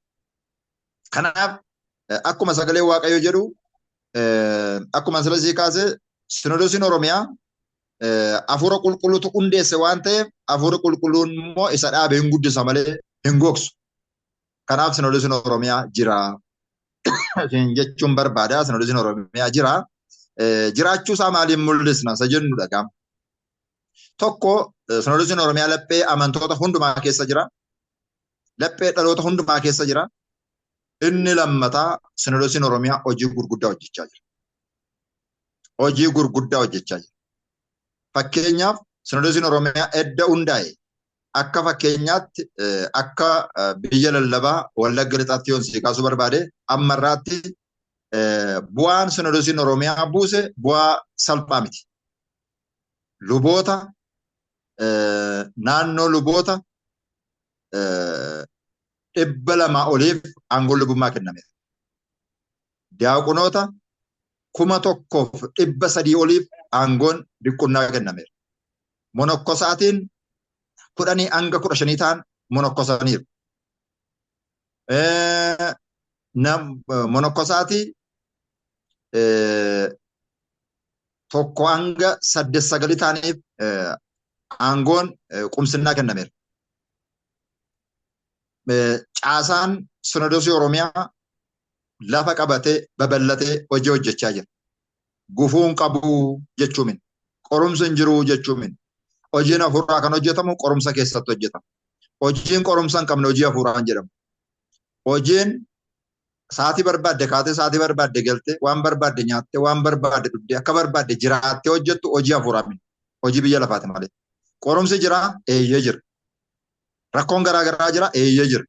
Kanaaf akkuma sagalee Waaqayyoo jedhu akkuma sila sii kaase Sinodosiin Oromiyaa Hafuura Qulqulluutu hundeesse waan ta'eef Hafuurri Qulqulluun immoo isa dhaabe hin guddisa malee hin gogsu. Kanaaf Sinodosiin Oromiyaa jira. Isin jechuun barbaada Sinodosiin Oromiyaa jira. Jiraachuu isaa maaliin mul'isna isa jennudha gaam. Tokko Sinodosiin Oromiyaa laphee amantoota hundumaa keessa jira. Laphee dhaloota hundumaa keessa jira. Inni lammataa Sinodosiin Oromiyaa hojii gurguddaa hojjechaa jira. Hojii gurguddaa hojjechaa jira. Fakkeenyaaf Sinodosiin Oromiyaa edda hundaa'e akka fakkeenyaatti akka biyya lallabaa Wallagga Lixaatti yoon sii kaasuu barbaade amma irraatti bu'aan Sinodosiin Oromiyaa buuse bu'aa salphaa miti. Luboota naannoo luboota 200 oliif aangoon lubummaa kennameera. Diyaaqonoota 1,300 oliif aangoon diqqunnaa kennameera. Monokkosaatiin 10 hanga 15 ta'an monokkosaniiru. Monokkosaatii 1 hanga 8 9 ta'aniif aangoon qumsinnaa kennameera. Caasaan Sinodosii Oromiyaa lafa qabatee babal'atee hojii hojjechaa jira. Gufuun qabu jechuu miti. Qorumsi hin jiru jechuu miti. Hojiin hafuuraa kan hojjetamu qorumsa keessatti hojjetama. Hojiin qorumsa hin qabne hojii hafuuraa hin jedhamu. Hojiin sa'aatii barbaadde kaatee sa'aatii barbaadde galtee waan barbaadde nyaattee waan barbaadde dhugdee akka barbaadde jiraattee hojjettu hojii hafuuraa miti. Hojii biyya lafaati malee. Qorumsi jira eeyyee jira. Rakkoon garaa garaa jira eeyyee jira.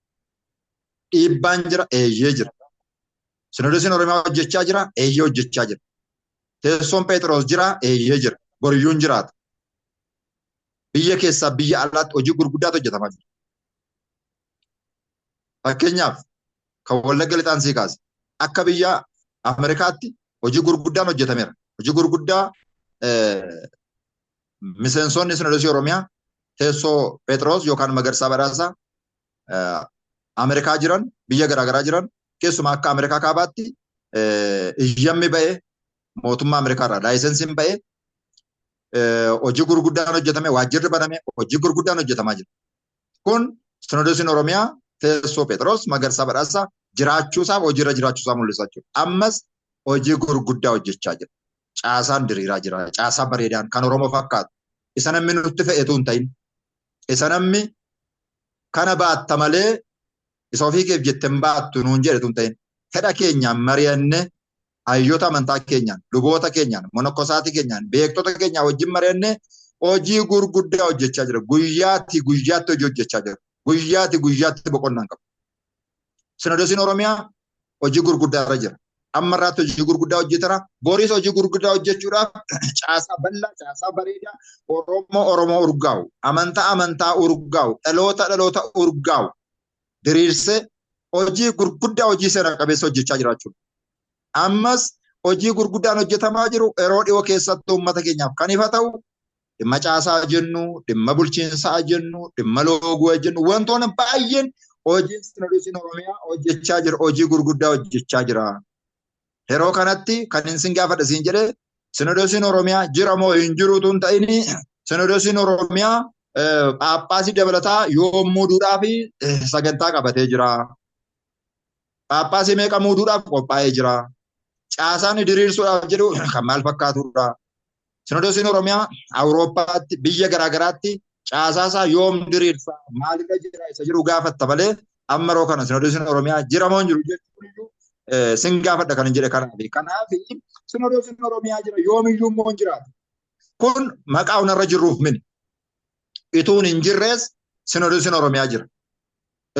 Dhiibbaan jira eeyyee jira. Sinodosiin Oromiyaa hojjechaa jira eeyyee hojjechaa jira. Teessoon Pheexiroos jira eeyyee jira. Boriyyuun jiraata. Biyya keessaa biyya alaatti hojii gurguddaatu hojjetamaa jira. Fakkeenyaaf kan Wallagga Lixaan sii kaase akka biyya Ameerikaatti hojii gurguddaan hojjetameera. Hojii gurguddaa miseensonni Sinodosii Oromiyaa teessoo Pheexiroos yookaan Magarsaa Badhaasaa Ameerikaa jiran biyya garaagaraa jiran keessumaa akka Ameerikaa kaabaatti iyyammi ba'e mootummaa Ameerikaa irraa laayisensiin ba'e hojii gurguddaan hojjetame waajjirri baname hojii gurguddaan hojjetamaa jira. Kun Sinodosiin Oromiyaa teessoo Pheexiroos Magarsaa Badhaasaa jiraachuusaaf hojiirra jiraachuusaa mul'isa jechuudha. Ammas hojii gurguddaa hojjechaa jira. Caasaan diriiraa jira. Caasaa bareedaan kan Oromoo fakkaatu. Isa namni nutti fe'etu hin ta'in. Isa namni kana baatta malee isa ofii keef jette hin baattu nuun jedhetu hin ta'in. Fedha keenyaan mari'annee hayyoota amantaa keenyaan, luboota keenyaan, monokkosaatii keenyaan, beektota keenyaan wajjin mari'annee hojii gurguddaa hojjechaa jira. Guyyaatti guyyaatti hojii hojjechaa jira. Guyyaatti guyyaatti boqonnaa hin qabu. Sinodosiin Oromiyaa hojii gurguddaa irra jira. Amma irraatti hojii gurguddaa hojjetara. Boris hojii gurguddaa hojjechuudhaaf caasaa bal'aa, caasaa bareedaa, Oromoo Oromoo urgaa'u, amantaa amantaa urgaa'u, dhaloota dhaloota urgaa'u diriirsee Hojii gurguddaa, hojii seera qabeessa hojjechaa jiraachudha. Ammas hojii gurguddaan hojjetamaa jiru yeroo dhiyoo keessatti uummata keenyaaf kan ifa ta'u, dhimma caasaa jennu, dhimma bulchiinsaa jennu, dhimma looguu jennu, wantoonni baay'een hojiin Sinodosiin Oromiyaa hojjechaa jira, hojii gurguddaa hojjechaa jira. Yeroo kanatti kan isin gaafadha siin jedhee, Sinodosiin Oromiyaa jira moo hin jiru tun ta'in, Sinodosiin Oromiyaa Phaaphaasii dabalataa yoom muuduudhaaf sagantaa qabatee jira? Phaaphaasii meeqa muuduudhaaf qophaa'ee jira? Caasaan diriirsuudhaaf jedhu kan maal fakkaatudha? Sinodosiin Oromiyaa Awurooppaatti, biyya garaagaraatti caasaasaa yoom diriirsa? Maalirra jira isa jedhu gaafatta malee, amma yeroo kana Sinodosiin Oromiyaa jira moo hin jiru jechuun iyyuu sin gaafadha kan hin jedhe kanaaf. Kanaaf Sinodosiin Oromiyaa jira, yoomiyyuu immoo hin jiraatu. Kun maqaa hunarra jirruuf mini. Ituun hin jirrees Sinodosiin Oromiyaa jira.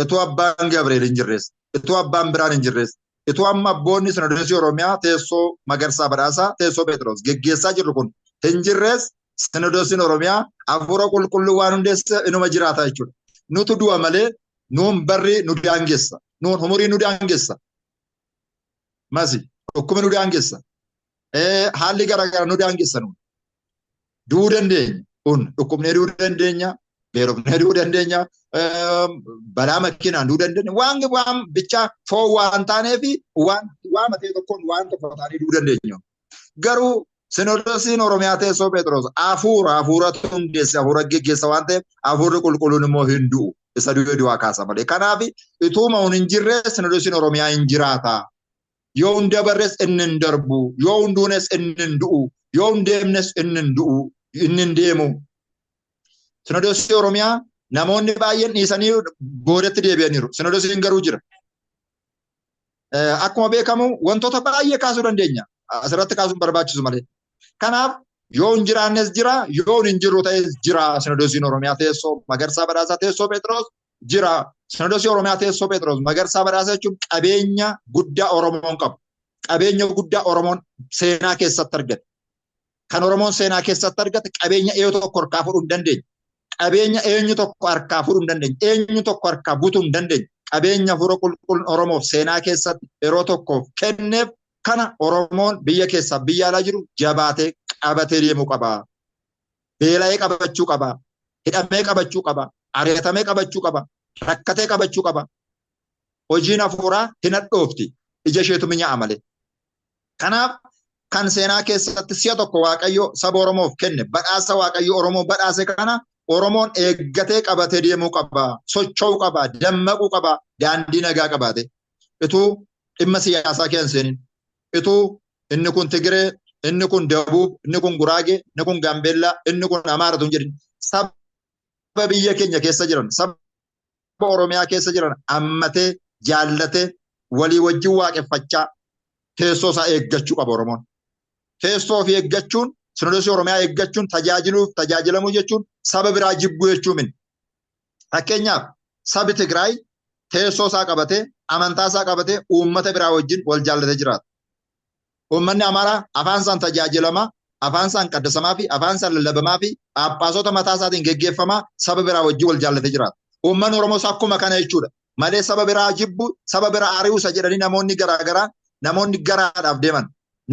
Ituu abbaan Gabriel hin jirrees, ituu abbaan biraan hin jirrees, ituu amma abboonni Sinodosii Oromiyaa teessoo Magarsaa Badhaasaa, teessoo Pheexiroos geggeessaa jirru kun hin jirrees, Sinodosiin Oromiyaa hafuura qulqulluu waan hundeesse inuma jiraata jechuudha. Nutu du'a malee, nuun barri nu daangessa, nuun umurii nu daangessa. Masi dhukkubni nu daangessa. Haalli garaagaraa nu daangessa nuun. Du'uu dandeenya. Kun dhukkubnee du'uu dandeenya. Beelofnee du'uu dandeenya. Balaa makiinaan du'uu dandeenya. Waan bichaa foon waan taaneef waan waan matee tokkoon waan tokko taanee du'uu dandeenya. Garuu Sinodosiin Oromiyaa teessoo Pheexiroos hafuuratu hundeesse, hafuura geggeessa waan ta'eef, hafuurri qulqulluun immoo hin du'u. Isa du'e du'aa kaasa malee. Kanaaf ituuma hin jirre Sinodosiin Oromiyaa hin jiraata. Yoo hin dabarres inni hin darbu, yoo hin duunes inni hin du'u, yoo hin deemnes inni hin du'u, inni hin deemu. Sinodosii Oromiyaa namoonni baay'een dhiisanii boodatti deebi'aniiru. Sinodosiin garuu jira. Akkuma beekamu wantoota baay'ee kaasuu dandeenya. Asirratti kaasuun barbaachisu malee. Kanaaf yoo hin jiraannes jira, yoo hin jirru ta'es jira. Sinodosiin Oromiyaa teessoo Magarsaa Badhaasaa, teessoo Pheexiroos jira. Sinodosii Oromiyaa teessoo Pheexiroos Magarsaa Badhaasaa jechuun qabeenya guddaa Oromoon qabu. Qabeenya guddaa Oromoon seenaa keessatti argate. Kan Oromoon seenaa keessatti argate qabeenya eenyu tokko harkaa fuudhuu hin dandeenye. Qabeenya eenyu tokko harkaa fuudhuu hin dandeenye. Eenyu tokko harkaa butuu hin dandeenye. Qabeenya hafuura qulqulluun Oromoof seenaa keessatti yeroo tokkoof kenneef kana Oromoon biyya keessaa biyya alaa jiru jabaatee qabatee deemuu qaba. Beela'ee qabachuu qaba. Hidhamee qabachuu qaba. Ari'atamee qabachuu qaba. Rakkatee qabachuu qaba. Hojiin hafuuraa hin hadhoofti. Ija isheetu minyaa'a malee. Kanaaf kan seenaa keessatti si'a tokko Waaqayyo saba Oromoof kenne, badhaasa Waaqayyo Oromoo badhaase kana Oromoon eeggatee qabatee deemuu qaba. Socho'uu qaba. Dammaquu qaba. Daandii nagaa qabaate. Ituu dhimma siyaasaa keessa hin seenin. Ituu inni kun Tigiree, inni kun Dabuub, inni kun Guraagee, inni kun Gaambeellaa, inni kun Amaara tun jedhin, saba biyya keenya keessa jiran, saba Oromiyaa keessa jiran ammatee, jaallatee, walii wajjin waaqeffachaa teessoo isaa eeggachuu qaba Oromoon. Teessoo ofii eeggachuun, Sinodosii Oromiyaa eeggachuun, tajaajiluuf tajaajilamuu jechuun saba biraa jibbuu jechuu miti. Fakkeenyaaf sabi Tigraay teessoo isaa qabatee, amantaa isaa qabatee uummata biraa wajjin wal jaallatee jiraata. Uummanni Amaaraa afaan isaan tajaajilamaa, afaan isaan qaddasamaa fi afaan isaan lallabamaa fi phaaphaasota mataa isaatiin geggeeffamaa saba biraa wajjin wal jaallatee jiraata. Uummanni Oromoos akkuma kana jechuudha. Malee saba biraa jibbu, saba biraa ari'uu isa jedhanii namoonni garaagaraa, namoonni garaadhaaf deeman,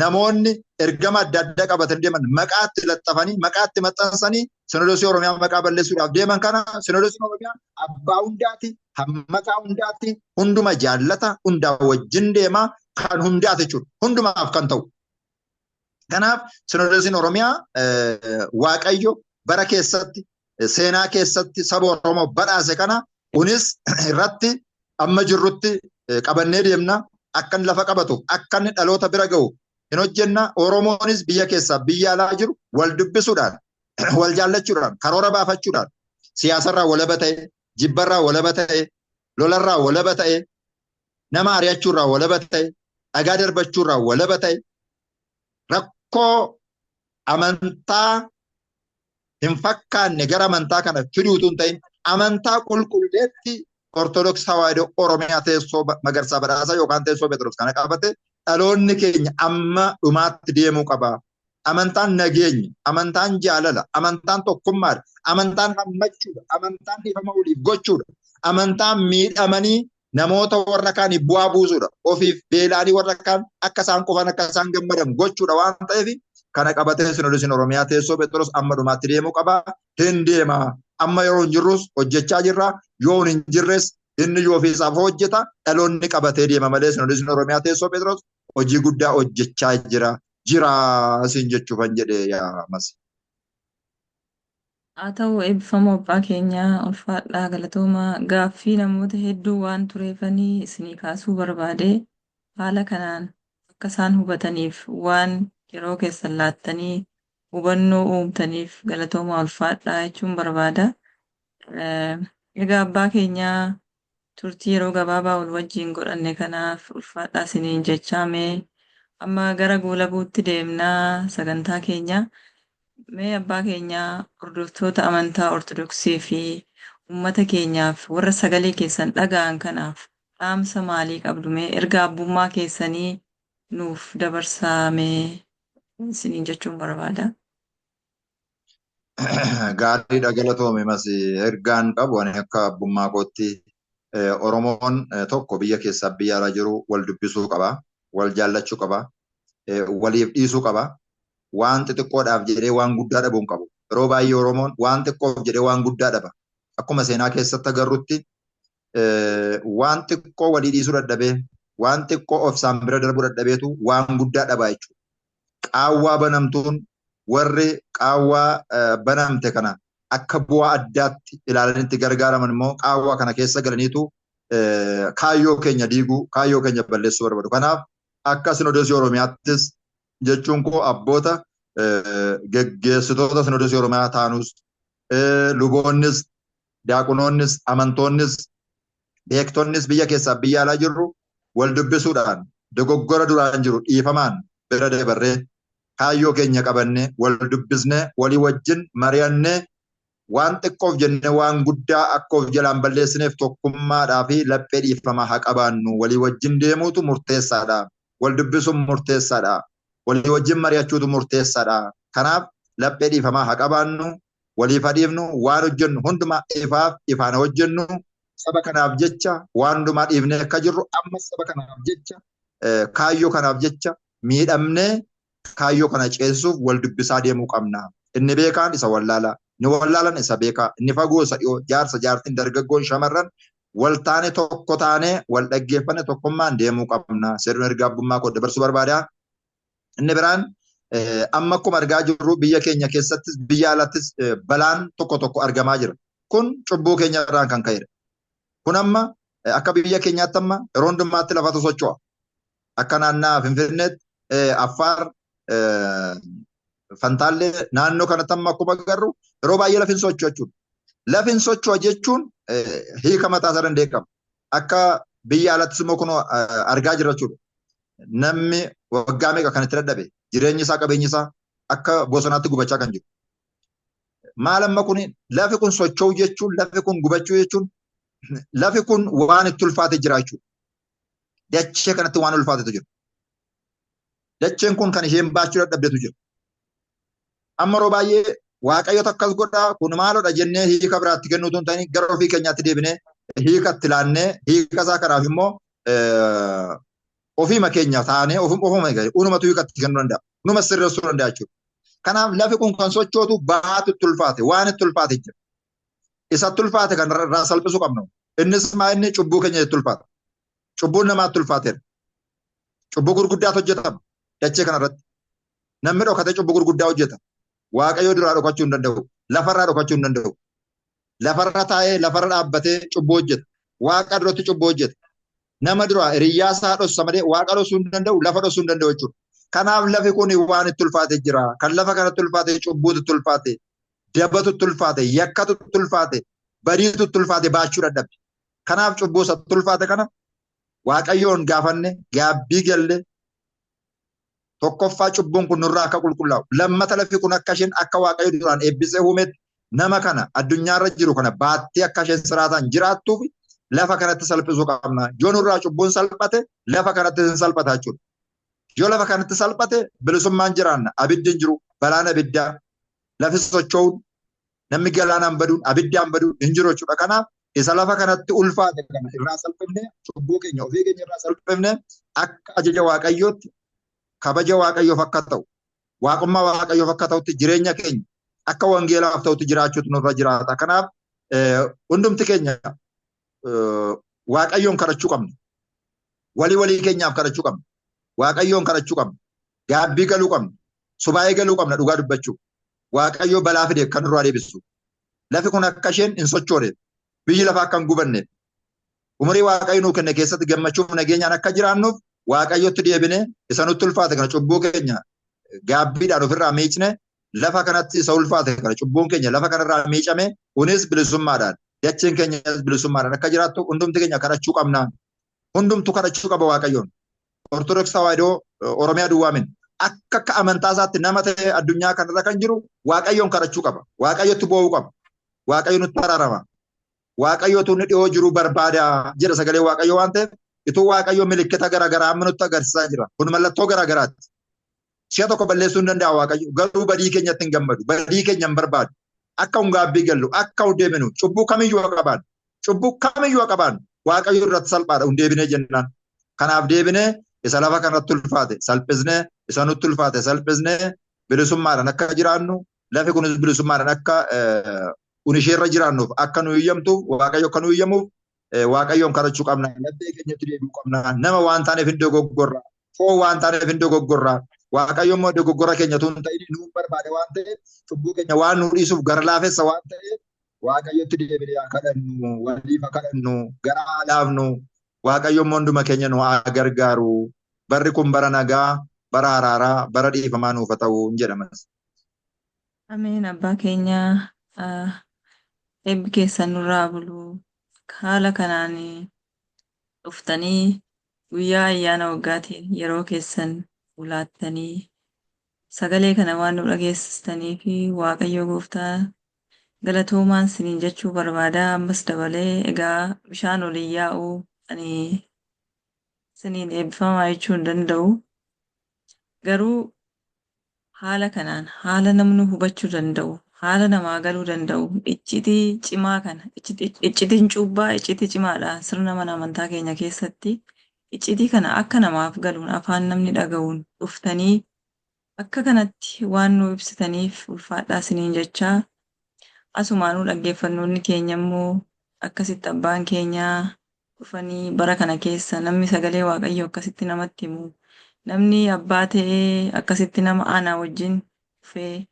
namoonni ergama adda addaa qabatanii deeman, maqaatti laxxafanii, maqaatti maxxansanii Sinodosii Oromiyaa maqaa balleessuudhaaf deeman kana, Sinodosiin Oromiyaa abbaa hundaati, hammataa hundaati, hunduma jaallata, hundaa wajjin deema, kan hundaati jechuudha. Hundumaaf kan ta'u. Kanaaf Sinodosiin Oromiyaa Waaqayyo bara keessatti, seenaa keessatti saba Oromoo badhaase kana kunis irratti amma jirrutti qabannee deemna. Akka inni lafa qabatu, akka inni dhaloota bira gahu hin hojjenna. Oromoonis biyya keessaa biyya alaa jiru wal dubbisuudhaan, wal jaallachuudhaan, karoora baafachuudhaan, siyaasarraa walaba ta'e, jibbarraa walaba ta'e, lolarraa walaba ta'e, nama ari'achuurraa walaba ta'e, dhagaa darbachuurraa walaba ta'e, rakkoo amantaa hin fakkaanne gara amantaa kana fiduutu hin ta'in, amantaa qulqulleetti Ortodoksii Tawaahidoo Oromiyaa teessoo Magarsaa Badhaasaa yookaan teessoo Pheexiroos kana qabate dhaloonni keenya amma dhumaatti deemuu qaba. Amantaan nageenya, amantaan jaalala, amantaan tokkummaadha, amantaan hammachuudha, amantaan dhiifama waliif gochuudha, amantaan miidhamanii Namoota warra kaaniif bu'aa buusuudha. Ofiif beela'anii warra kaan akka isaan qofan akka isaan gammadan gochuudha waan ta'eef kana qabatee Sinodosiin Oromiyaa teessoo Phexros amma dhumaatti deemuu qaba. Hin deema. Amma yeroo hin jirrus hojjechaa jirra. Yoo hin jirres inni yoo ofiisaaf hojjeta dhaloonni qabatee deema malee Sinodosiin Oromiyaa teessoo Phexros hojii guddaa hojjechaa jira. Jira siin jechuufan jedhe yaa Masi. Haa ta'u eebbifama abbaa keenyaa ulfaadhaa galatoomaa gaaffii namoota hedduu waan tureefanii isinii kaasuu barbaade haala kanaan akka isaan hubataniif waan yeroo keessan laattanii hubannoo uumtaniif galatoomaa ulfaadhaa jechuun barbaada. Egaa abbaa keenyaa turtii yeroo gabaabaa wal wajjin godhanne kanaaf ulfaadhaa isiniin jechaa mee amma gara goolabuutti deemnaa sagantaa keenya. Mee abbaa keenyaa hordoftoota amantaa Ortodoksii fi uummata keenyaaf warra sagalee keessan dhaga'an kanaaf dhaamsa maalii qabdu mee erga abbummaa keessanii nuuf dabarsaa mee isiniin jechuun barbaada. Gaariidha galatoome Masi ergaan qabu ani akka abbummaa kootti Oromoon tokko biyya keessaa biyya alaa jiru wal dubbisuu qaba, wal jaallachuu qaba, waliif dhiisuu qaba. Waan xixiqqoodhaaf jedhee waan guddaa dhabuu hin qabu. Yeroo baay'ee Oromoon waan xiqqoof jedhee waan guddaa dhaba. Akkuma seenaa keessatti agarrutti waan xiqqoo walii dhiisuu dadhabee, waan xiqqoo obsaan bira darbuu dadhabeetu waan guddaa dhabaa jechuudha. Qaawwaa banamtuun warri qaawwaa banamte kana akka bu'aa addaatti ilaalanitti gargaaraman immoo qaawwaa kana keessa galaniitu kaayyoo keenya diiguu, kaayyoo keenya balleessuu barbaadu. Kanaaf akka Sinodosii Oromiyaattis jechuun koo abboota geggeessitoota Sinodosii Oromiyaa taanus, luboonnis, daaqunoonnis, amantoonnis, beektonnis biyya keessaa biyya alaa jirru wal dubbisuudhaan dogoggora duraan jiru dhiifamaan bira dabarree kaayyoo keenya qabannee wal dubbisnee walii wajjin mari'annee waan xiqqoof jennee waan guddaa akka of jalaan balleessineef tokkummaadhaa fi laphee dhiifamaa haa qabaannu. Walii wajjin deemuutu murteessaadha. Wal dubbisuun murteessaadha. Walii wajjin mari'achuutu murteessaadha. Kanaaf laphee dhiifamaa haa qabaannu. Waliif haa dhiifnu. Waan hojjennu hundumaa ifaaf ifaan hojjennu. Saba kanaaf jecha waan hundumaa dhiifnee akka jirru amma saba kanaaf jecha kaayyoo kanaaf jecha miidhamnee kaayyoo kana ceesisuuf wal dubbisaa deemuu qabna. Inni beekaan isa wallaalaa, inni wallaalan isa beekaa, inni fagoo isa dhiyoo, jaarsa jaartiin, dargaggoon shamarran wal taane tokko taanee wal dhaggeeffanne tokkummaan deemuu qabna. Seerri erga abbummaa koo dabarsuu barbaada. Inni biraan amma akkuma argaa jirru biyya keenya keessattis biyya alattis balaan tokko tokko argamaa jira. Kun cubbuu keenya irraan kan ka'edha. Kun amma akka biyya keenyaatti amma yeroo hundumaatti lafatu socho'a. Akka naannaa Finfinneetti, Affaar, Fantaallee naannoo kanatti amma akkuma agarru yeroo baay'ee lafin socho'a jechuudha. Lafin socho'a jechuun hiika mataa isaa danda'e qaba. Akka biyya alattis immoo kun argaa jirra jechuudha. Namni waggaa meeqa kan itti dadhabe jireenyi isaa qabeenyi isaa akka bosonaatti gubachaa kan jiru. Maal amma kun lafi kun socho'u jechuun lafi kun gubachuu jechuun lafi kun waan itti ulfaate jira jechuudha. Dachee kanatti waan ulfaatetu jira. Dacheen kun kan isheen baachuu dadhabdetu jira. Amma yeroo baay'ee Waaqayyotu akkas godhaa kun maalodha jennee hiika biraatti kennuutu hin ta'in gara ofii keenyaatti deebinee hiika itti laannee hiika isaa kanaaf immoo ofiima keenya taanee ofuma unumatu hiika itti kennuu danda'a. Unuma sirreessuu danda'a jechuudha. Kanaaf lafi kun kan sochootu baatu itti ulfaate waan itti ulfaate jira. Isatti ulfaate kan irraa salphisuu qabnu. Innis maa inni cubbuu keenya itti ulfaata. Cubbuun namaatti ulfaateera. Cubbuu gurguddaatu hojjetama dachee kanarratti. Namni dhokatee cubbuu gurguddaa hojjeta. Waaqayyoo duraa dhokachuu hin danda'u. Lafarraa dhokachuu hin danda'u. Lafarra taa'ee lafarra dhaabbatee cubbuu hojjeta. Waaqa duratti cubbuu hojjeta. Nama duraa hiriyyaa isaa dhossa malee waaqa dhossuu hin danda'u, lafa dhossuu hin danda'u jechuudha. Kanaaf lafi kun waan itti ulfaate jira. Kan lafa kanatti ulfaate cubbuutu itti ulfaate, dabatu itti ulfaate, yakkatu itti ulfaate, badiitu itti ulfaate baachuu dadhabde. Kanaaf cubbuu isa itti ulfaate kana Waaqayyoon gaafanne gaabbii galle tokkoffaa cubbuun kun nurraa akka qulqullaa'u lammata lafi kun akka isheen akka Waaqayyo duraan eebbisee uumetti nama kana addunyaarra jiru kana baattee akka isheen siraataan jiraattuuf lafa kanatti salphisuu qabna. Yoo nurraa cubbuun salphate lafa kanatti hin salphata jechuudha. Yoo lafa kanatti salphate bilisummaan jiraanna. Abiddi hin jiru, balaan abiddaa, lafi socho'uun, namni galaanaan baduun, abiddaan baduun hin jiru jechuudha. Kanaaf Isa lafa kanatti ulfaate kana irraa salphifne, cubbuu keenya ofii keenya irraa salphifne, akka ajaja Waaqayyootti, kabaja Waaqayyoof akka ta'u, waaqummaa Waaqayyoof akka ta'utti, jireenya keenya akka wangeelaaf ta'utti jiraachuutu nurra jiraata. Kanaaf hundumti keenya Waaqayyoon kadhachuu qabna. Walii walii keenyaaf kadhachuu qabna. Waaqayyoon kadhachuu qabna. Gaabbii galuu qabna. Subaa'ee galuu qabna dhugaa dubbachuu. Waaqayyoo balaa fide kan nurraa deebisu. Lafi kun akka isheen hin sochooneef, biyyi lafaa akka hin gubanneef, umurii Waaqayyo nuu kenne keessatti gammachuuf nageenyaan akka jiraannuuf, Waaqayyotti deebinee isa nutti ulfaate kana, cubbuu keenya gaabbiidhaan ofirraa miicne, lafa kanatti isa ulfaate kana, cubbuun keenya lafa kanarraa miicame, kunis bilisummaadhaan, dacheen keenyas bilisummaadhaan akka jiraattu hundumti keenya kadhachuu qabna. Hundumtu kadhachuu qaba Waaqayyoon. Ortodoksii Tawaahidoo Oromiyaa duwwaamin. Akka amantaa isaatti nama ta'e addunyaa kanarra kan jiru Waaqayyoon kadhachuu qaba. Waaqayyotti boo'uu qaba. Waaqayyo nutti araarama. Waaqayyootu inni dhiyoo jiru barbaada jedha sagalee Waaqayyoo waan ta'eef, ituu Waaqayyo milikkita garaagaraa amma nutti agarsiisaa jira. Kun mallattoo garaagaraati. Si'a tokko balleessuu hin danda'a Waaqayyo. Garuu badii keenyatti hin gammadu. Badii keenya hin barbaadu. Akka hun gaabbii gallu, akka hun deeminu, cubbuu kamiyyuu haa qabaannu. Cubbuu kamiyyuu haa qabaannu. Waaqayyo irratti salphaadha hun deebinee jennaan. Kanaaf deebinee isa lafa kanatti ulfaate salphisnee, isa nutti ulfaate salphisnee, bilisummaadhaan akka jiraannu, lafi kunis bilisummaadhaan akka un isheerra jiraannuuf akka nu eeyyamtuuf, Waaqayyo akka nu eeyyamuuf Waaqayyoon kadhachuu qabna. Laphee keenyatti deebi'uu qabna. Nama waan taaneef hin dogoggorra. Foon waan taaneef hin dogoggorra. Waaqayyo immoo dogoggora keenya tun ta'in nuun barbaade waan ta'eef, cubbuu keenya waan nu dhiisuuf gara laafessa waan ta'eef, Waaqayyotti deebinee haa kadhannu, waliif haa kadhannu, gara haa laafnu. Waaqayyo immoo hunduma keenya nu haa gargaaru. Barri kun bara nagaa, bara araaraa, bara dhiifamaa nuuf haa ta'u jedhamas. Ameen, abbaa keenya, eebbi keessan nurraa bulu. Haala kanaan dhuftanii guyyaa ayyaana waggaatiin yeroo keessan ulaattanii sagalee kana waan nu dhageessistanii fi Waaqayyo gooftaa galatoomaan siniin jechuu barbaada. Ammas dabalee egaa bishaan olii yaa'u ani siniin eebbifamaa jechuu hin danda'u. Garuu haala kanaan, haala namni hubachuu danda'u, haala namaa galuu danda'u, iccitii cimaa kana, iccitiin cuubbaa iccitii cimaadha sirna mana amantaa keenya keessatti. Iccitii kana akka namaaf galuun, afaan namni dhaga'uun dhuftanii akka kanatti waan nu ibsitaniif ulfaadhaa siniin jechaa, asumaanuu dhaggeeffannoonni keenya immoo akkasitti abbaan keenya dhufanii, bara kana keessa namni sagalee Waaqayyoo akkasitti namatti himu, namni abbaa ta'ee akkasitti nama ana wajjin dhufee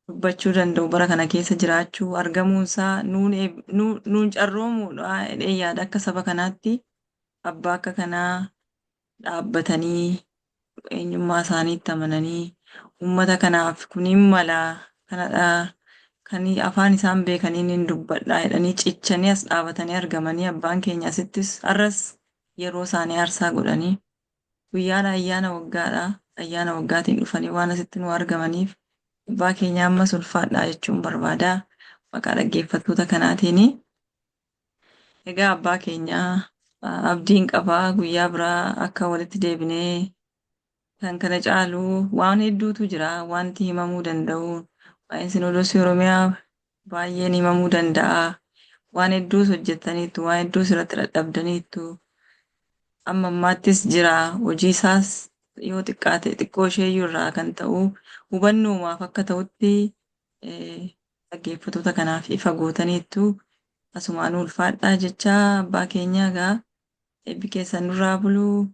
dubbachuu danda'u bara kana keessa jiraachuu argamuunsaa nuun carroomuudha jedhee yaada. Akka saba kanaatti abbaa akka kanaa dhaabbatanii, eenyummaa isaaniitti amananii, uummata kanaaf kuniin mala kanadha, kan afaan isaan beekaniin hin dubbadha jedhanii cichanii as dhaabatanii argamanii, abbaan keenya asittis har'as yeroo isaanii aarsaa godhanii guyyaan ayyaana waggaadha, ayyaana waggaatiin dhufanii waan asitti nu argamaniif, abbaa keenya ammas ulfaadhaa jechuun barbaada maqaa dhaggeeffattoota kanaatiini. Egaa abbaa keenya, abdiin qabaa guyyaa biraa akka walitti deebinee kan kana caalu waan hedduutu jira wanti himamuu danda'u. Waa'een Sinoodosii Oromiyaa baay'een himamuu danda'a. Waan hedduus hojjettaniittu, waan hedduus irratti dadhabdaniittu. Amma ammaattis jira. Hojii isaas yoo xiqqaate xiqqoo isheeyyuu irraa kan ta'u hubannoomaaf akka ta'utti dhaggeeffattoota kanaaf ifa gootaniittu. Asumaanuu ulfaadhaa jecha abbaa keenya, egaa eebbi keessan nurraa buluu,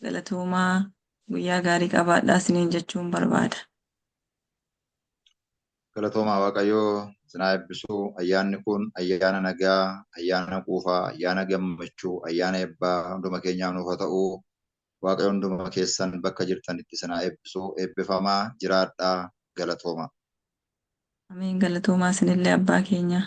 galatoomaa, guyyaa gaarii qabaadhaa isiniin jechuun barbaada. Galatoomaa, Waaqayyoo isin haa eebbisu. Ayyaanni kun ayyaana nagaa, ayyaana quufaa, ayyaana gammachuu, ayyaana eebbaa hunduma keenyaaf nuuf haa ta'u. Waaqayyo hunduma keessan bakka jirtanitti isin haa eebbisu. Eebbifamaa, jiraadhaa, galatooma. Ameen, galatoomaa isinillee abbaa keenya.